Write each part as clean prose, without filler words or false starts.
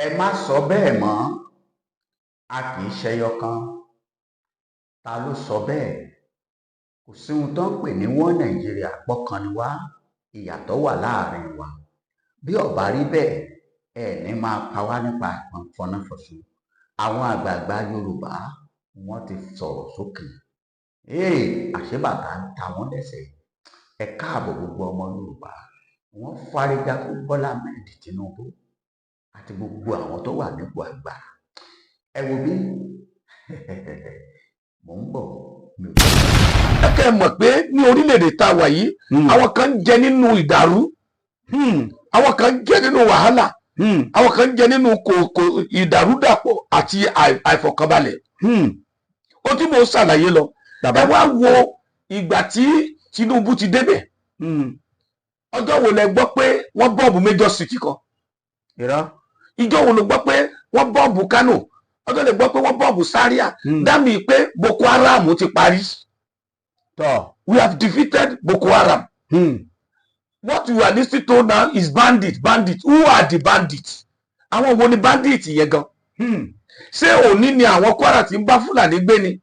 Ẹ má sọ bẹ́ẹ̀ mọ́, a kì í ṣẹyọ kan. Ta ló sọ bẹ́ẹ̀? Kò sí ohun tó ń pè ní one Nàìjíríà. Pọ́kan ni wá, ìyàtọ̀ wà láàrin wa. Bí ọba rí bẹ́ẹ̀, ẹ ní máa pa wá nípa ìfọnáfọṣù. Àwọn àgbààgbà Yorùbá, wọ́n ti sọ̀rọ̀ sókè. Ee, àṣebàtà ń ta wọ́n lẹ́sẹ̀. Ẹ káàbọ̀, gbogbo ọmọ Yorùbá. Wọ́n fárígá fún Bọ́lá Ahmed Tinubu àti gbogbo àwọn tó wà nípò àgbà. Ẹ wo bí mò ń bọ̀, mi ò. Ẹ kẹ́ ẹ mọ̀ pé ní orílẹ̀-èdè tá a wà yìí, àwọn kan ń jẹ nínú ìdàrú, àwọn kan ń jẹ nínú wàhálà, àwọn kan ń jẹ nínú kò ìdàrúdàpọ̀ àti àìfọ̀kànbalẹ̀. Ó tí mò ń ṣàlàyé lọ, ẹ wá wo ìgbà tí Tinubu ti débẹ̀. Ọjọ́ wo lẹ gbọ́ pé wọ́n bomb major city kan? Irọ́. Ìjọ́ wo ló gbọ́ pé wọ́n bomb Kano? Ọjọ́ lè gbọ́ pé wọ́n bomb Zaria? Dámì pé Boko Haram ti parí. Tọ́. We have defeated Boko Haram. What you are listening to now is bandit, bandit. Who are the bandits? Àwọn wo ni bandit yẹn gan? Ṣé òní ni àwọn Kwara tí ń bá Fúlàní gbé ni?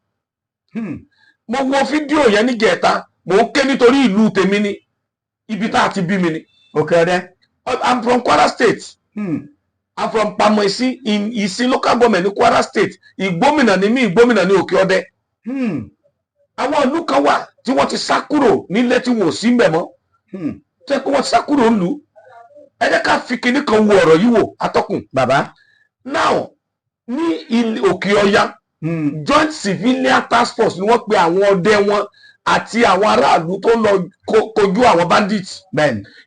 Mo wo fídíò yẹn níjẹta, mò ń ké nítorí ìlú tèmi ni, ibi tá a ti bí mi ni. Òkè Ọdẹ. I'm from Kwara State. I'm from Pamoisi in Isin Local Government ní Kwara State. Ìgbómìnà ni mí, Ìgbómìnà ní Òkè Ọdẹ. Àwọn ìlú kan wà tí wọ́n ti sá kúrò nílé, tí wọn ò sí mbẹ̀ mọ́, tó yẹ pé wọ́n ti sá kúrò ńlùú. Ẹ jẹ́ ká fi kinní kan wo ọ̀rọ̀ yìí wò, atọ́kùn. Bàbá. Now, ní ilẹ̀ Òkè Ọya, Joint Civilian Task Force ni wọ́n pe àwọn ọdẹ wọn àti àwọn aráàlú tó ń lọ kojú àwọn bandits.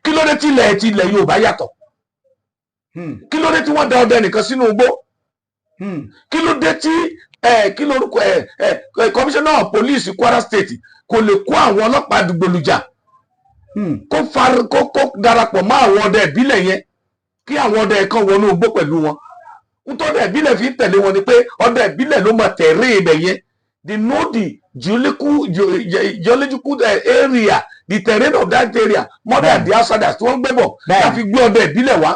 Kí ló dé tí ilẹ̀ ti ilẹ̀ Yorùbá yàtọ̀? Kí ló dé tí wọ́n da ọdẹ nìkan sínú igbó? Kí ló dé tí ẹ kí lórúkọ ẹ ẹ commissioner of police Kwara State kò lè kó àwọn ọlọ́pàá dùgbòlùjà, kó far kó darapọ̀ mọ́ àwọn ọdẹ ìbílẹ̀ yẹn, kí àwọn ọdẹ kan wọnú igbó pẹ̀lú wọn? Nítorí ọdẹ ìbílẹ̀ fi ń tẹ̀lé wọn ni pé ọdẹ ìbílẹ̀ ló máa tẹ̀ré ibẹ̀ yẹn. They know the geological area, the terrain of that area more than the outsiders tí wọ́n ń gbé bọ̀. Láfi gbé ọdẹ ìbílẹ̀ wá.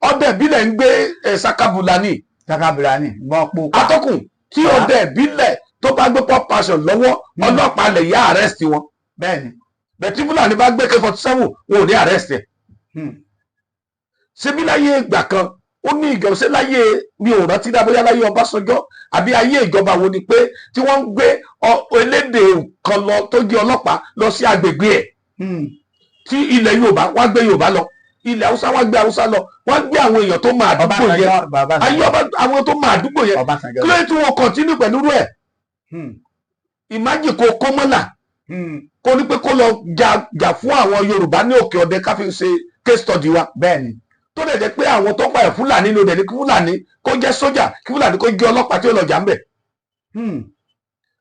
Ọdẹ ìbílẹ̀ ń gbé sakabula ní. Sakabula ni gbọ́n pupa. Atọ́kùn, tí ọdẹ ìbílẹ̀ tó bá gbé pop passion lọ́wọ́, ọlọ́pàá lè yá arrest wọn. Bẹ́ẹ̀ tí Fúlàní bá gbé AK-47, wọn ò ní arrest ẹ̀. Ṣebí láyé ìgbà kan, ó ní ìjọba, ṣé láyé, mi ò rántí dá, bóyá láyé Ọbásanjọ́ àbí ayé ìjọba wo ni, pé tí wọ́n ń gbé elédè kan lọ tó jẹ́ ọlọ́pàá lọ sí agbègbè ẹ̀, tí ilẹ̀ Yorùbá wọ́n gbé Yorùbá lọ, ilẹ̀ Haúsá wọ́n gbé Haúsá lọ, wọ́n gbé àwọn èèyàn tó máa àdúgbò yẹn. Ọbásanjọ́ bàbá. Ayé ọba, àwọn tó máa àdúgbò yẹn. Ọbásanjọ́. Kí ló dé tí wọ́n continue pẹ̀lú irú ẹ̀? Imagine kó kó mọ́là, kó ní pé kó lọ jà jà fún àwọn Yorùbá ní Òkè Ọdẹ, ká fi ṣe case study wa, tó dẹ̀ jẹ́ pé àwọn tó ń pààyàn, Fúlàní ló dẹ̀ ní kí Fúlàní kó jẹ́ sójà, kí Fúlàní kó jẹ́ ọlọ́pàá tí ó lọ jà ń bẹ̀.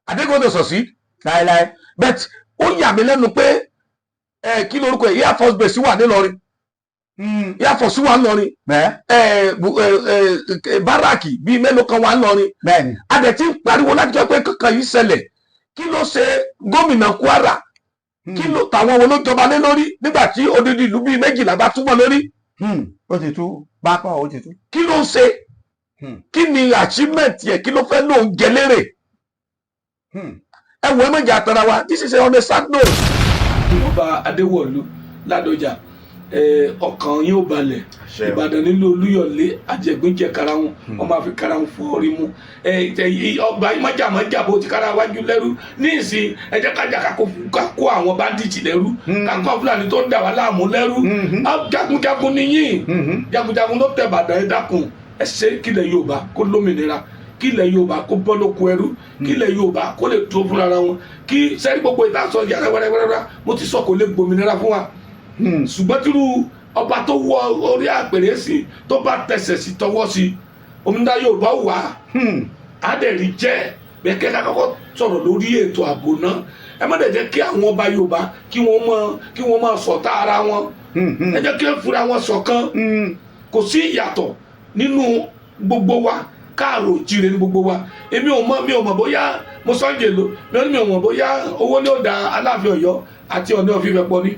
Adégbòdò sọ sí. Láéláé. But ó yà mí lẹ́nu pé ẹ kí lorúkọ ẹ, Air Force Base wà nílọrin, Air Force wà nílọrin, ẹ ẹ ẹ barrack bíi mélòó kan wà nílọrin. A dẹ̀ ti ń pariwo láti jẹ́ pé kankan yìí ṣẹlẹ̀. Kí ló ṣe gómìnà Kwara? Kí ló tàwọn wo ló jọba lé lórí nígbà tí odidi ìlú bíi 12 bá túmọ̀ lórí? Ó ti tú bákan, ó ti tú. Kí ló ń ṣe? Kí ni achievement yẹ? Kí ló fẹ́ lóun jẹ lérè? Ẹ wọ, ẹ méjì àtàrà wa. This is a on a sad note. Ọba Adéwọ̀lú Ládọjà, ọkàn yín ò balẹ̀. Ìbàdàn nílò Olúyọ̀lé, àjẹgbínjẹ karahun, wọn máa fi karahun fọ́ orí mu. Ọgbà mọ́jàmọ́jà bó ti kára wájú lẹ́rú ní ìsìn, ẹ jẹ́ kájà ká kó àwọn bandit lẹ́rú, ká kó Fúlàní tó ń dà wá láàmú lẹ́rú. Jagunjagun nìyí, jagunjagun ló tẹ̀ Bàdàn. Ẹ dákun, ẹ ṣe kílẹ̀ Yorùbá kó lómìnira, kílẹ̀ Yorùbá kó bọ́ lóko ẹrú, kílẹ̀ Yorùbá kó lè tó fúnra wọn. Kí sẹ́ni gbogbo ìta sọ yàrá wẹ́rẹ́wẹ́rẹ́ mo ti sọ, kò lè gbòmìnira fún wa. Ṣùgbọ́n tírú ọba tó wọ orí àpèrè sí, tó bá tẹsẹ̀ sí, tọwọ́ sí, òmìnira Yorùbá wà á dẹ̀ rí jẹ́ bẹ́ẹ̀. Kẹ́ ká kọ́kọ́ sọ̀rọ̀ lórí ètò ààbò náà. Ẹ má dẹ̀ jẹ́ kí àwọn ọba Yorùbá kí wọ́n máa ṣọ̀tá ara wọn. Ẹ jẹ́ kí wọ́n fura wọn ṣọ̀kan. Kò sí ìyàtọ̀ nínú gbogbo wa, káàrò jíire ní gbogbo wa. Èmi ò mọ̀, mi ò mọ̀ bóyá mo sọ ń jèlò mi ò ní, mi ò mọ̀ bóyá owó ní ó da Aláàfin Ọ̀yọ́ àti Ọọ̀ni of Ifẹ̀ pọ̀ ni,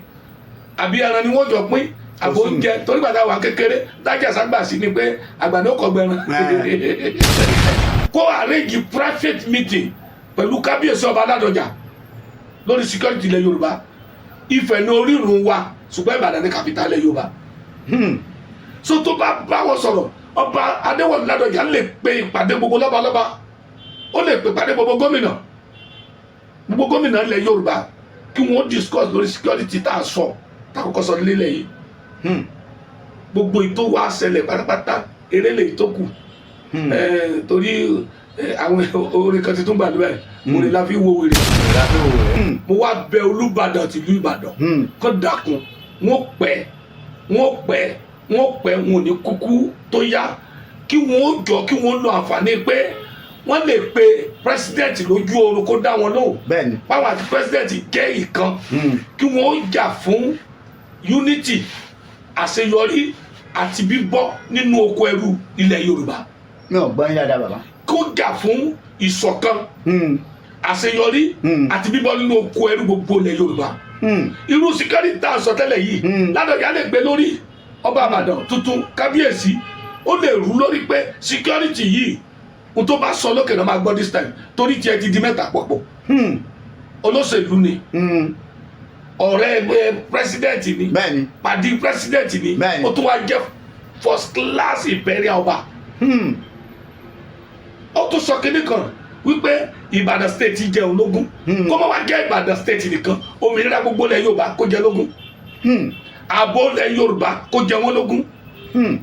àbí ẹran ni wọ́n jọ pín. Àbò oúnjẹ, torí gbàtà wà kékeré dájà ságbà sí ni pé àgbà ní ó kọ gbẹran. Kó arrange private meeting pẹ̀lú kábíyèsí ọba Ládọjà lórí security ilẹ̀ Yorùbá. Ifẹ̀ ní orírun wa, ṣùgbọ́n Ìbàdàn ní capital ilẹ̀ Yorùbá. So tó bá bá wọn sọ̀rọ̀, ọba Adéwọ̀lú Ládọjà lè pe ìpàdé gbogbo lọ́balọ́ba, ó lè pe ìpàdé gbogbo gómìnà, gbogbo gómìnà ilẹ̀ Yorùbá, kí wọ́n discuss lórí security tá a sọ, tá a kọ́kọ́ sọ nílẹ̀ yìí. Gbogbo ètò wa ṣẹlẹ̀ pátápátá, eré lè tó kù. Torí àwọn orin kan ti tún gbàdúrà ẹ̀, orin la fi wo wèrè. Mo wá bẹ Olúbàdàn tìlú Ìbàdàn kó dákun, wọ́n pẹ́, wọ́n pẹ́, wọ́n pẹ́, wọn ò ní kúkú tó yá, kí wọ́n jọ, kí wọ́n lo àǹfààní pé wọ́n lè pe president lójú oorun kó dá wọn lóhùn, báwọn àti president jẹ́ ìkan, kí wọ́n jà fún unity, àṣeyọrí àti bíbọ́ nínú oko ẹrú ilẹ̀ Yorùbá. Mi ò gbọ́ yín dáadáa, bàbá. Kó jà fún ìṣọ̀kan, àṣeyọrí àti bíbọ́ nínú oko ẹrú gbogbo ilẹ̀ Yorùbá. Irú security tá a sọ tẹ́lẹ̀ yìí, Ládọjà lè gbé lórí ọba Àbàdàn tuntun, kábíyèsí, ó lè rú lórí pé security yìí, n tó bá sọ lókè náà máa gbọ́ this time, torí tiẹ̀ ti di mẹ́ta pọ̀pọ̀. Olóṣèlú ni, ọ̀rẹ́ ẹgbẹ́ president ni, pàdé president ni. Ó tún wá jẹ́ first class imperial ọba. Ó tún sọ kinní kan wípé Ìbàdàn State jẹ́ ológun. Kó má wá jẹ́ Ìbàdàn State nìkan, òmìnira gbogbo ilẹ̀ Yorùbá kó jẹ́ lógún, ààbò ilẹ̀ Yorùbá kó jẹ wọ́n lógún,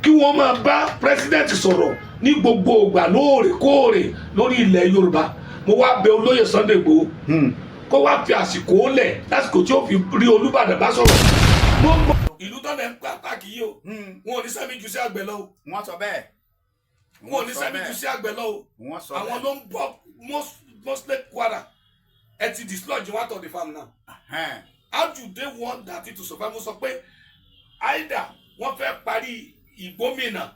kí wọ́n máa bá president sọ̀rọ̀ ní gbogbo ìgbà lóòrèkóòrè lórí ilẹ̀ Yorùbá. Mo wá bẹ̀ olóyè Sunday Igboho kó wá fi àsìkò lẹ̀ lásìkò tí ó fi rí Olúbàdàn bá sọ̀rọ̀. Mo mọ ìlú tọ́lẹ̀ ń pàtàkì yìí o. Wọn ò ní sẹ́mi ju sí àgbẹ̀ lọ o. Wọ́n sọ bẹ́ẹ̀. Wọn ò ní sẹ́mi ju sí àgbẹ̀ lọ o. Wọ́n sọ. Àwọn ló ń bọ́ mostly Kwara. Ẹ ti dislodge one of the farm now. How do they want that to survive? Mo sọ pé either wọ́n fẹ́ parí ìgbómìnà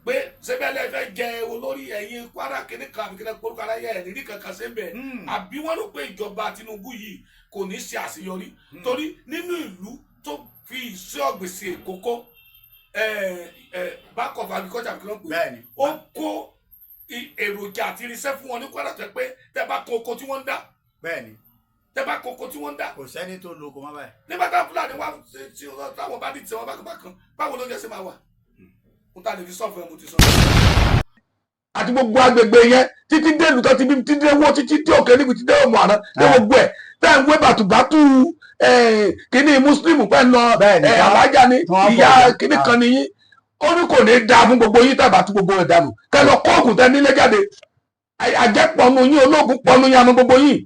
pé sẹ́bẹ̀lẹ̀ fẹ́ jẹ olórí ẹ̀yìn Kwara kìíní kan àbí kìíní orúkọ aráyé ẹ̀ nírí kankan ṣe ń bẹ̀, àbí wọ́n rò pé ìjọba Tinubu yìí kò ní ṣe àṣeyọrí, torí nínú ìlú tó fi iṣẹ́ ọ̀gbìn ṣe kókó, Bank of Agriculture àbí kí wọ́n pè é, ó kó èròjà àti irinṣẹ́ fún wọn ní Kwara tó yẹ pé tẹ́ bá kó oko tí wọ́n ń dá, tẹ́ bá kó oko tí wọ́n ń dá. Kò sẹ́ni tó lo oko mọ́ báyìí. Nígbà táwọn Fúlàní wá tí táwọn bá ní tiwọn bákan bákan, báwo ló jẹ́ ṣe máa wà? N ta lè fi sọ́ọ̀fù ẹ̀, mo ti sọ. Àti gbogbo agbègbè yẹn títí dé ìlú tó ti bí, títí dé wó, títí dé òkè níbi, títí dé òmù àná dé, gbogbo ẹ̀ tẹ́ ń wé bàtùbàtù kíní Muslim pẹ́ ń lọ. Alájà ni tí wọ́n ìyá fọ̀. Kíní kan nìyí, ó ní kò ní dáa fún gbogbo yín tàbí àti gbogbo rẹ̀ dànù, kẹ́ lọ kóògùn tẹ́ nílé jáde. Àjẹpọ̀nù yín, ológun pọ̀nù yín, àmọ́ gbogbo yín,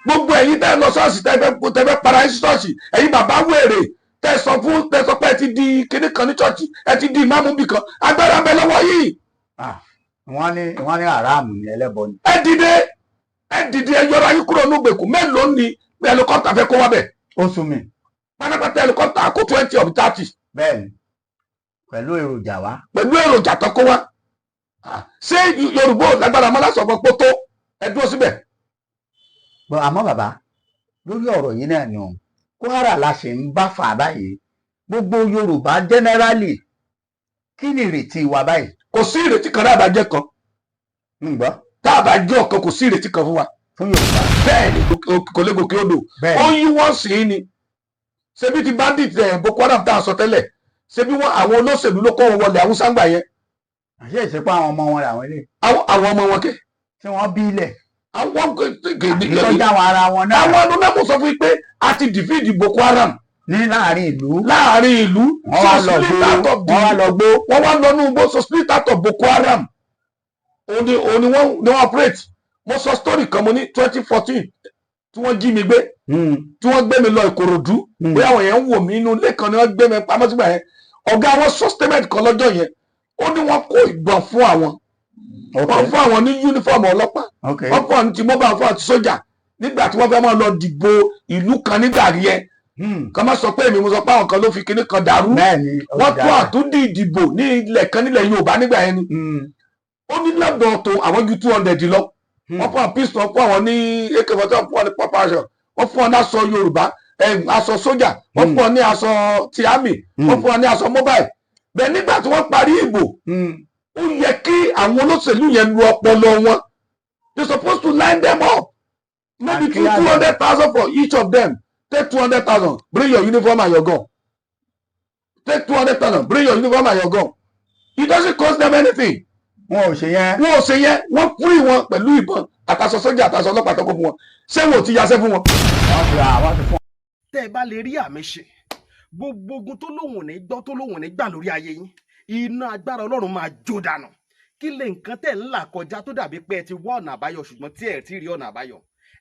gbogbo ẹ̀yin tẹ́ lọ ṣọ́ọ̀ṣì, tẹ́ fẹ́ para yín sí ṣọ́ọ̀ṣì, ẹ̀yin bàbá wèrè tẹ́ sọ fún, tẹ́ sọ pé ẹ ti di kíní kan ní ṣọ́ọ̀ṣì, ẹ ti di ìmáàmù bì kan, agbára ń bẹ lọ́wọ́ yìí. Ah, wọ́n ní aráàmù ní ẹlẹ́bọ ni. Ẹ dìde, ẹ dìde, ẹ yọra yín kúrò nígbèkùn. Mélòó ni helicopter fẹ́ kó wá bẹ̀? Ó sún mi. Pátápátá, helicopter kó 20 of 30. Bẹ́ẹ̀ni, pẹ̀lú èròjà wa. Pẹ̀lú èròjà tó kó wá. Ah, ṣé Yorùbá ò lágbára mọ́ lásán fún pótó? Ẹ dúró síbẹ̀. Bọ́ àmọ́ bàbá, lórí ọ̀rọ̀ yìí náà ni o, Kwara la ṣe ń bá fà báyìí. Gbogbo Yorùbá generally, kí ni ìrètí wa báyìí? Kò sí ìrètí kan tá a bá jẹ́ kan. Ń gbọ́. Tá a bá jẹ́ ọ̀kan, kò sí ìrètí kan fún wa. Fún Yorùbá. Bẹ́ẹ̀ ni, kò lè gòkè odò. Ó yí wọ́n sí i ni. Ṣebí ti bandit ẹ̀, Boko Haram tá a sọ tẹ́lẹ̀, ṣebí wọn àwọn olóṣèlú ló kó wọn wọlé Haúsá ńgbà yẹn. Àṣé ìṣepọ̀ àwọn ọmọ wọn làwọn ilé Àwọn ọmọ wọn kẹ. tí wọ́n bí ilẹ̀ Àwọn ìtọ́jú àwọn ara wọn náà. Àwọn ọdún náà, mo sọ fún yín pé a ti defeat Boko Haram ní láàrin ìlú. Láàrin ìlú. Wọ́n wá lọ gbó, wọ́n wá lọ gbó. Wọ́n wá lọ ní igbó. So split out of Boko Haram, òun ni wọ́n operate. Mo sọ story kan, mo ní 2014 tí wọ́n jí mi gbé, tí wọ́n gbé mi lọ Ìkòròdú, bóyá àwọn yẹn ń wò mí, inú ilé kan ni wọ́n gbé mi pamọ́ sígbà yẹn. Ọ̀gá wọn sọ statement kan lọ́jọ́ yẹn, ó ní wọ́n kó ìbọn fún àwọn, wọ́n fún àwọn ní uniform ọlọ́pàá, wọ́n fún àwọn ní ti mobile, fún àwọn ti sójà, nígbà tí wọ́n fẹ́ máa lọ dìbò ìlú kan nígbà yẹn. Kàn má sọ pé èmi mo sọ pé àwọn kan ló fi kinní kan dàrú. Bẹ́ẹ̀ni, ó Wọ́n ti tún dára. àtúndì ìdìbò ní ilẹ̀ kan nílẹ̀ Yorùbá nígbà yẹn ni. Ó ní lọ́dọ̀ tó àwọn ju 200 lọ, wọ́n fún àwọn pistol, wọ́n fún àwọn ní AK-47, wọ́n fún àwọn ní pop action, wọ́n fún àwọn láṣọ Yorùbá. aṣọ sójà, wọ́n fún wọn ní aṣọ ti army, wọ́n fún wọn ní aṣọ mobile. Bẹ́ẹ̀ nígbà tí wọ́n parí ìbò, ó yẹ kí àwọn olóṣèlú yẹn lu ọpọlọ wọn. They supposed to line them up, maybe And two clear two them. hundred thousand for each of them. Take 200,000, bring your uniform and your gun. Take 200,000, bring your uniform and your gun. It doesn't cost them anything. Wọn ò ṣe yẹn. Wọn ò ṣe yẹn. Wọ́n free wọn pẹ̀lú ìbọn àtàṣọ sójà àtàṣọ ọlọ́pàá tó kó fún wọn. Ṣé wọn ò ti yaṣẹ́ fún wọn? Wọ́n ti àwọn ti fún. Tẹ́ ẹ bá lè rí àmì ṣe, gbogbo ogun tó lóhùn ò ní gbọ́, tó lóhùn ò ní gbà lórí ayé yín, iná agbára Ọlọ́run máa jó dànù. Kí lè nǹkan tẹ̀ ń là kọjá tó dàbí pé ẹ ti wá ọ̀nà àbáyọ, ṣùgbọ́n tí ẹ ti rí ọ̀nà àbáyọ?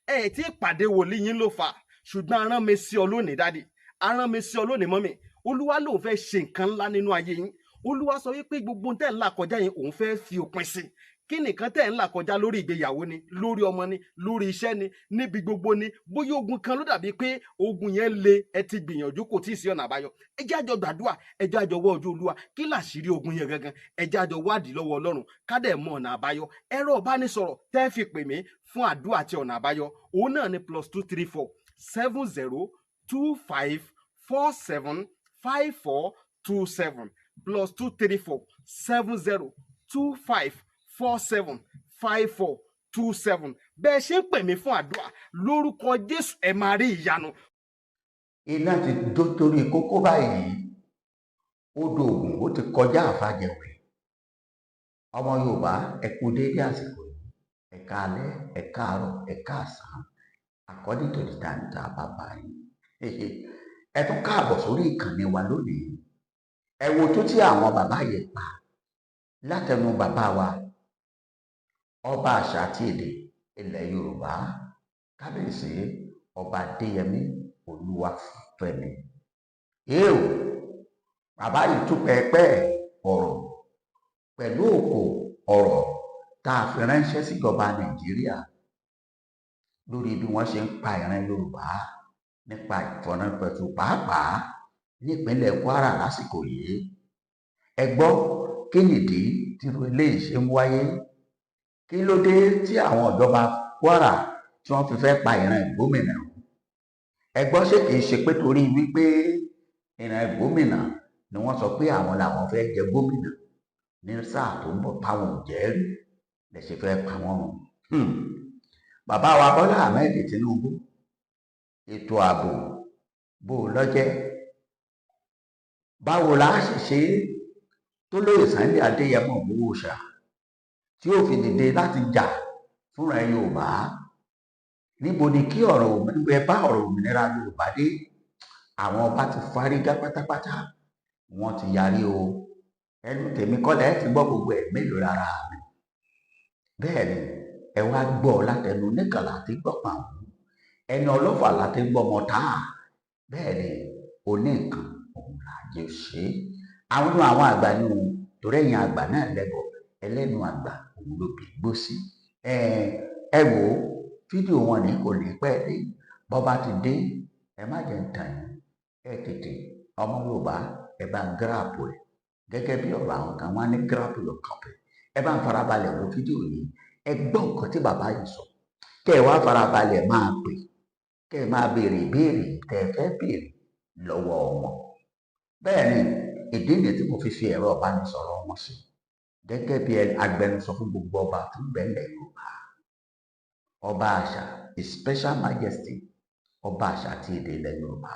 Ẹ ti pàdé wòlíì yín ló fà á. Ṣùgbọ́n arán mi sí ọ lónìí, daddy, arán mi sí ọ lónìí, mummy. Olúwa lòun fẹ́ ṣe nǹkan ńlá nínú ayé yín. Olúwa sọ wípé gbogbo ohun tẹ̀ ń là kọjá yẹn, òun fẹ́ fi òpin sí. Kí nìkan tẹ̀ ń là kọjá? Lórí ìgbéyàwó ni, lórí ọmọ ni, lórí iṣẹ́ ni, níbi gbogbo ni. Bóyá ogun kan ló dàbí pé ogun yẹn le, ẹ ti gbìyànjú, kò tí ì sí ọ̀nà àbáyọ. Ẹ jẹ́ àjọ gbàdúrà, ẹ jẹ́ àjọ wọ́ ojú Olúwa. Kí làṣírí ogun yẹn gangan? Ẹ jẹ́ àjọ wádìí lọ́wọ́ Ọlọ́run, ká dẹ̀ mọ ọ̀nà àbáyọ. Ẹ̀rọ ìbánisọ̀rọ̀ tẹ́ fi pè mí fún àdúrà àti ọ̀nà àbáyọ, òun náà ni +234 70 25 47 54 27, +234 70 25 47 54 27. Bẹ́ẹ̀ ṣe ń pè mí fún àdúrà, lórúkọ Jésù, ẹ máa rí ìyanu. Iná ti jó torí kókó báyìí. Odò Ògùn ó ti kọjá àfàjẹwẹ. Ọmọ Yorùbá, ẹ kú déédé àsìkò yìí. Ẹ káalẹ́, ẹ káàárọ̀, ẹ káàsán, according to the time tá a bá bá yín. Ẹ tún káàbọ̀ sórí ìkànnì wa lónìí. Ẹ wo tó tí àwọn bàbá yẹn pa látẹnu bàbá wa, ọba àṣà àti èdè ilẹ̀ Yorùbá, Kábíyèsí Ọba Adéyẹmí Olúwafẹ́mi. Èèò, bàbá yìí tún pẹpẹ ọ̀rọ̀ pẹ̀lú òkò ọ̀rọ̀ tá a fi ránṣẹ́ síjọba Nàìjíríà lórí bí wọ́n ṣe ń pa ìran Yorùbá nípa ìfọ̀nàpẹ̀tù, pàápàá nípínlẹ̀ Kwara lásìkò yìí. Ẹ gbọ́, kí nìdí tírú eléyìí ṣe ń wáyé? Kí ló dé tí àwọn ìjọba Kwara tí wọ́n fi fẹ́ pa ìran Ìgbómìnà? Ẹ gbọ́, ṣé kìí ṣe pé torí wípé ìran Ìgbómìnà ni wọ́n sọ pé àwọn làwọn fẹ́ jẹ gómìnà ní sáà tó ń bọ̀, táwọn ò jẹ́ rí, lè ṣe fẹ́ pa wọ́n run? Bàbá wa Bọ́lá Ahmed Tinubu, ètò ààbò bó o lọ́jẹ́, báwo la ṣe ṣe é tó lóye Sunday Adéyẹmọ Ìgbòho ṣá tí ó fi dìde láti jà fúnra Yorùbá? Níbo ni kí ọ̀rọ̀ òmìnira bá ọ̀rọ̀ òmìnira Yorùbá dé? Àwọn ọba ti fárígá pátápátá, wọ́n ti yarí o. Ẹnu tèmi kọ́lẹ̀ ẹ ti gbọ́ gbogbo ẹ̀. Mélòó lára mi? Bẹ́ẹ̀ ni, ẹ wá gbọ́ látẹnu oníkàlà àti gbọ́ pàwọn ẹnu ọlọ́fà láti gbọ́ ọmọ tá a. Bẹ́ẹ̀ ni, oní nǹkan òun là á jẹ́ ṣe é. Àwọn àgbà ní òun, torí ẹ̀yin àgbà náà lẹ́bọ̀ ẹlẹ́nu àgbà òun ló bí gbó sí. Ẹ wò ó, fídíò wọn ní kò ní pẹ́ dé. Bọ́ bá ti dé, ẹ má jẹ́ ń tàn yín. Ẹ tètè, ọmọ Yorùbá, ẹ bá ń grab ẹ. Gẹ́gẹ́ bí ọ̀rọ̀ àwọn kan, wọ́n á ní "Grab your copy." Ẹ bá ń farabalẹ̀ wo fídíò yìí. Ẹ gbọ́ nǹkan tí bàbá yìí sọ, kẹ́ ẹ wá farabalẹ̀ máa pè, kẹ́ ẹ máa béèrè ìbéèrè tẹ́ ẹ fẹ́ béèrè lọ́wọ́ wọn. Bẹ́ẹ̀ ni, ìdí nìyí tí mo fi fi ẹ̀rọ ìbánisọ̀rọ̀ wọn sí gẹ́gẹ́ bí agbẹnusọ fún gbogbo ọba tó ń bẹ nílẹ̀ Yorùbá, ọba àṣà, His Special Majesty, ọba àṣà àti èdè ilẹ̀ Yorùbá,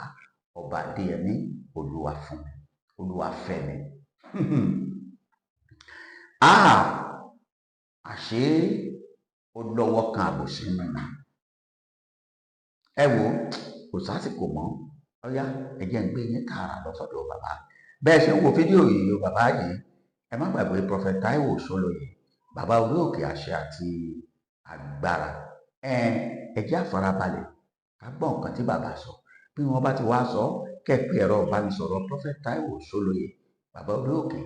Ọba Adéyẹmí Olúwafúnmi Olúwafẹ́mi. Ah, àṣé ó lọ́wọ́ kan àbòsí nínú. Ẹ wo, kò sásìkò mọ́. Ọyá, ẹ jẹ́ ń gbé yín tààrà lọ sọ́dọ̀ bàbá. Bẹ́ẹ̀ ṣe ń wo fídíò yìí o, bàbá yìí, ẹ má gbàgbé Prophet Taiwo Sọlóye, bàbá orí òkè àṣẹ àti agbára. Ẹ jẹ́ àfarabalẹ̀ ká gbọ́ nǹkan tí bàbá sọ. Bí wọ́n bá ti wá sọ, kẹ́ pé ẹ̀rọ ìbánisọ̀rọ̀ Prophet Taiwo Sọlóye, bàbá orí òkè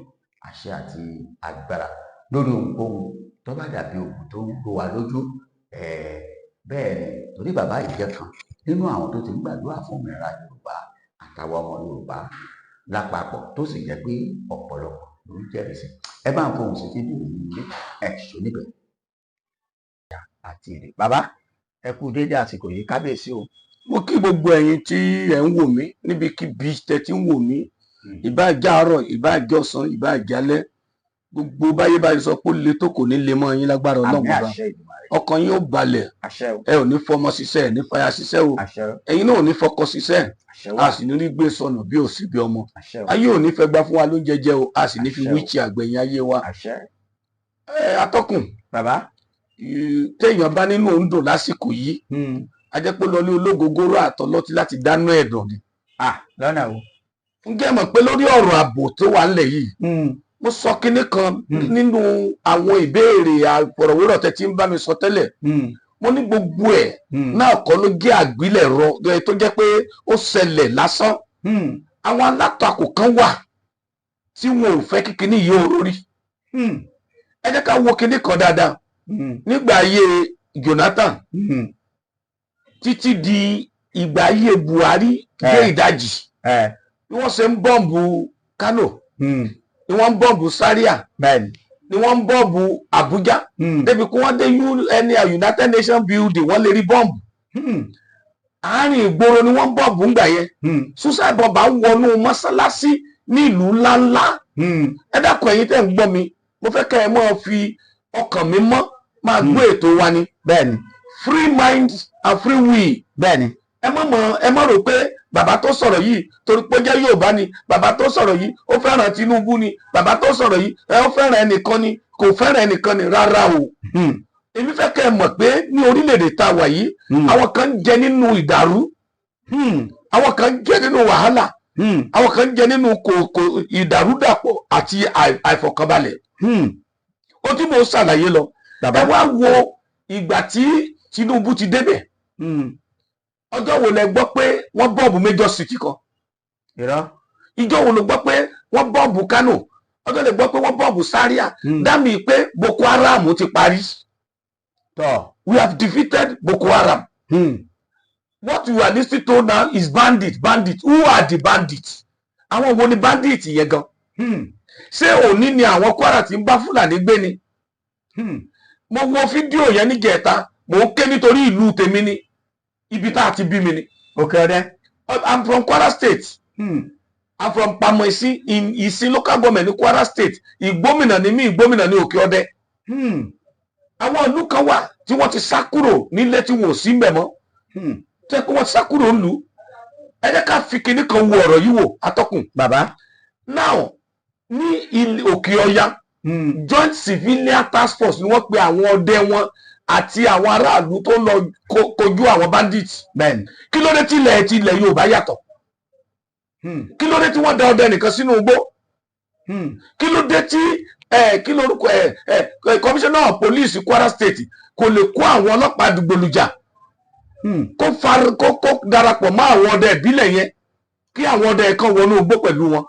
àṣẹ àti agbára, lórí ohunkóhun tó bá dàbí ogun tó ń rú wa lójú. Bẹ́ẹ̀ ni, torí bàbá yìí jẹ́ kan nínú àwọn tó ti ń gbàdúrà fún òmìnira Yorùbá àtàwọn ọmọ Yorùbá lápapọ̀, tó sì jẹ́ pé ọ̀pọ̀lọpọ̀ ló ń jẹ́rìí sí. Ẹ bá ń fohùn sí fídíò yìí, ẹ ṣó níbẹ̀. Àti èrè, bàbá, ẹ kú déédé àsìkò yìí. Kábíyèsí o. Mo kí gbogbo ẹ̀yin tí ẹ ń wò mí níbikíbi tẹ́ ti ń wò mí, ìbá jẹ́ àárọ̀, ìbá jẹ́ ọ̀sán, ìbá jẹ́ alẹ́, gbogbo báyé báyìí sọ pé ó le tó, kò ní le mọ́ yín lágbára Ọlọ́run. Àmín. Bàbá, Àṣẹ Ìdùmarè. ọkàn yín ó balẹ̀. Àṣẹ o. Ẹ ò ní fọmọ ṣiṣẹ́, ẹ ní fàyà ṣiṣẹ́ o. Àṣẹ o. Ẹ̀yin náà ò ní fọkọ ṣiṣẹ́. Àṣẹ A wà. sì ní rí gbé sọnù bí ò sí bí ọmọ. Àṣẹ o. Ayé ò ní fẹ́ gbá fún wa lóúnjẹ jẹ o, a sì ní fi Àṣẹ o. wíìchì àgbẹ̀yìn ayé wa. Àṣẹ. Ẹ atọ́kùn. Bàbá. Téèyàn bá nínú òun dùn lásìkò yìí, a jẹ́ pé lọ ní ológogoro àtọlọ́tí láti dáná ẹ̀dùn ni. Ah, lọ́nà o? Ǹjẹ́ mọ̀ pé lórí ọ̀rọ̀ ààbò tó wà ńlẹ̀ yìí, mo sọ kinní kan nínú àwọn ìbéèrè àfọ̀rọ̀wérọ̀ tẹ́ ti ń bá mi sọ tẹ́lẹ̀. Mo ní gbogbo ẹ̀ náà kọ́ ló jẹ́ àgbélẹ̀rọ tó jẹ́ pé ó ṣẹlẹ̀ lásán. Àwọn alátakò kan wà tí wọn ò fẹ́ kí kinní yìí ó rórí. Ẹ jẹ́ ká wo kinní kan dáadáa. Nígbà ayé Jonathan títí di ìgbà ayé Buhari dé ìdajì, bí wọ́n ṣe ń bọ́ǹbù Kano ni wọ́n ń bọ́ǹbù Zaria ni wọ́n ń bọ́ǹbù Abuja, débi kí wọ́n dé UN, United Nations building, wọ́n lè rí bọ́ǹbù. Àárín ìgboro ni wọ́n ń bọ́ǹbù ńgbà yẹn. Suicide bomber ń wọnú mọ́sálásí ní ìlú ńláńlá. Ẹ dákun, ẹ̀yin tẹ́ ń gbọ́ mi, mo fẹ́ kẹ́ ẹ máa fi ọkàn mi mọ́ máa gbọ́ ètò wa ni. Free mind and free will. Ẹ má mọ̀, ẹ má rò pé bàbá tó sọ̀rọ̀ yìí, torí pé ó jẹ́ Yorùbá ni bàbá tó sọ̀rọ̀ yìí, ó fẹ́ràn Tinubu ni bàbá tó sọ̀rọ̀ yìí, ẹ ó fẹ́ràn ẹnìkan ni, kò fẹ́ràn ẹnìkan ni, rárá o. Èmi fẹ́ kẹ́ ẹ mọ̀ pé ní orílẹ̀-èdè tá a wà yìí, àwọn kan ń jẹ nínú ìdàrú, àwọn kan ń jẹ nínú wàhálà, àwọn kan ń jẹ nínú kò ìdàrúdàpọ̀ àti àìfọ̀kànbalẹ̀. Ó tí mò ń ṣàlàyé lọ, Bàbá. ẹ wá wo ìgbà tí Tinubu ti débẹ̀. Ọjọ́ wo lẹ gbọ́ pé wọ́n bọ́ọ̀bù major city kan? Irọ́. Ìjọ́ wo ló gbọ́ pé wọ́n bọ́ọ̀bù Kano? Ọjọ́ lè gbọ́ pé wọ́n bọ́ọ̀bù Zaria? Dámì pé Boko Haram ti parí. Tọ́. We have defeated Boko Haram. What you are listening to now is bandit, bandit. Who are the bandits? Àwọn wo ni bandit yẹn gan? Ṣé òní ni àwọn Kwara ti ń bá Fúlàní gbé ni? Mo wo fídíò yẹn níjẹta, mò ń ké nítorí ìlú tèmi ni, ibi tá a ti bí mi ni. Òkè Ọdẹ. I'm from Kwara State. I'm from Pamoisi in Isin Local Government ní Kwara State. Ìgbómìnà ni mí, Ìgbómìnà ní Òkè Ọdẹ. Àwọn ìlú kan wà tí wọ́n ti sá kúrò nílé tí wọn ò sí mbẹ̀ mọ́, tẹ́ pé wọ́n ti sá kúrò ńlùú. Ẹ jẹ́ ká fi kinní kan wo ọ̀rọ̀ yìí wò, atọ́kùn. Bàbá. Now, ní ilẹ̀ Òkè Ọya, Joint Civilian Task Force ni wọ́n pe àwọn ọdẹ wọn àti àwọn aráàlú tó ń lọ kojú àwọn bandits. Kí ló dé tí ilẹ̀ Yorùbá yàtọ̀? Kí ló dé tí wọ́n da ọdẹ nìkan sínú igbó? Kí ló dé tí ẹ kí lórúkọ ẹ ẹ commissioner of police Kwara State kò lè kó àwọn ọlọ́pàá dìgbòlùjà, kó far kó darapọ̀ mọ́ àwọn ọdẹ ìbílẹ̀ yẹn, kí àwọn ọdẹ kan wọnú igbó pẹ̀lú wọn?